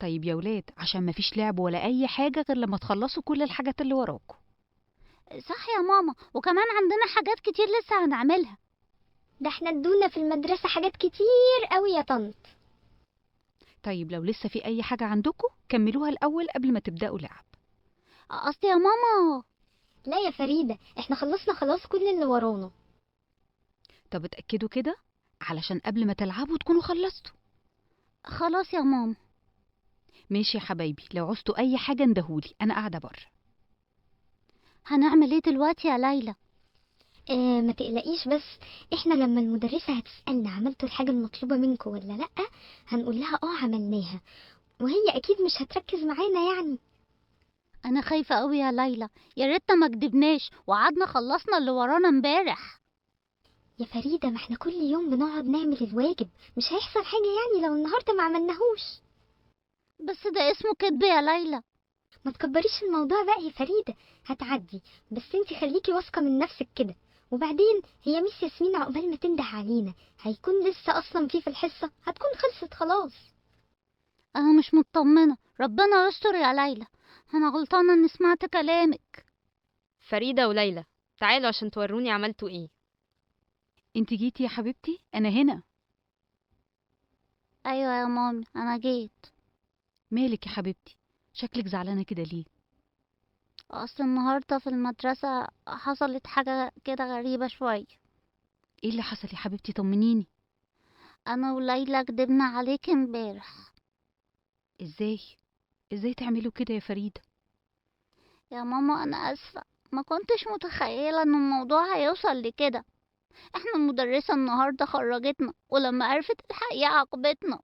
طيب يا ولاد، عشان مفيش لعب ولا اي حاجة غير لما تخلصوا كل الحاجات اللي وراكم. صح يا ماما، وكمان عندنا حاجات كتير لسه هنعملها. ده احنا ادونا في المدرسة حاجات كتير قوي يا طنط. طيب لو لسه في اي حاجة عندكم كملوها الاول قبل ما تبدأوا لعب. اصل يا ماما. لا يا فريدة، احنا خلصنا خلاص كل اللي ورانا. طب اتأكدوا كده علشان قبل ما تلعبوا تكونوا خلصتوا. خلاص يا ماما. ماشي يا حبايبي، لو عوزتوا اي حاجة اندهولي، انا قاعدة بره. هنعمل ايه دلوقتي يا ليلى؟ ما تقلقيش، بس احنا لما المدرسة هتسألنا عملتوا الحاجة المطلوبة منكم ولا لأ، هنقول لها عملناها، وهي اكيد مش هتركز معانا يعني. انا خايفة قوي يا ليلى، يا ريتنا ما كدبناش وقعدنا خلصنا اللي ورانا امبارح. يا فريدة، ما احنا كل يوم بنقعد نعمل الواجب، مش هيحصل حاجة يعني لو النهاردة ما عملناهوش. بس ده اسمه كدب يا ليلى. ما تكبريش الموضوع بقى يا فريدة، هتعدي، بس انتي خليكي واثقة من نفسك كده. وبعدين هي ميس ياسمين عقبال ما تنده علينا هيكون لسه اصلا في الحصة هتكون خلصت خلاص. انا مش مطمنة، ربنا يستر يا ليلى، انا غلطانة اني سمعت كلامك. فريدة وليلى، تعالوا عشان توروني عملتوا ايه. انت جيتي يا حبيبتي؟ انا هنا. ايوه يا مامي انا جيت. مالك يا حبيبتي؟ شكلك زعلانة كده ليه؟ اصل النهاردة في المدرسة حصلت حاجة كده غريبة شوية. ايه اللي حصل يا حبيبتي؟ طمنيني. انا وليلى كدبنا عليك امبارح. ازاي؟ ازاي تعملوا كده يا فريدة؟ يا ماما انا اسفة، ما كنتش متخيلة ان الموضوع هيوصل لكده. احنا المدرسة النهاردة خرجتنا، ولما عرفت الحقيقة عاقبتنا.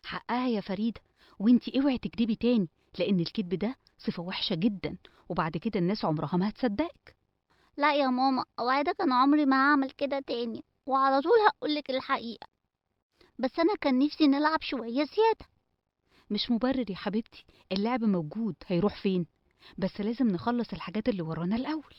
حقها يا فريدة، وانتي اوعي تكدبي تاني، لان الكذب ده صفة وحشة جدا، وبعد كده الناس عمرها ما هتصدقك. لا يا ماما، اوعدك انا عمري ما هعمل كده تاني، وعلى طول هقولك الحقيقة. بس انا كان نفسي نلعب شوية زيادة. مش مبرر يا حبيبتي، اللعب موجود، هيروح فين؟ بس لازم نخلص الحاجات اللي ورانا الأول.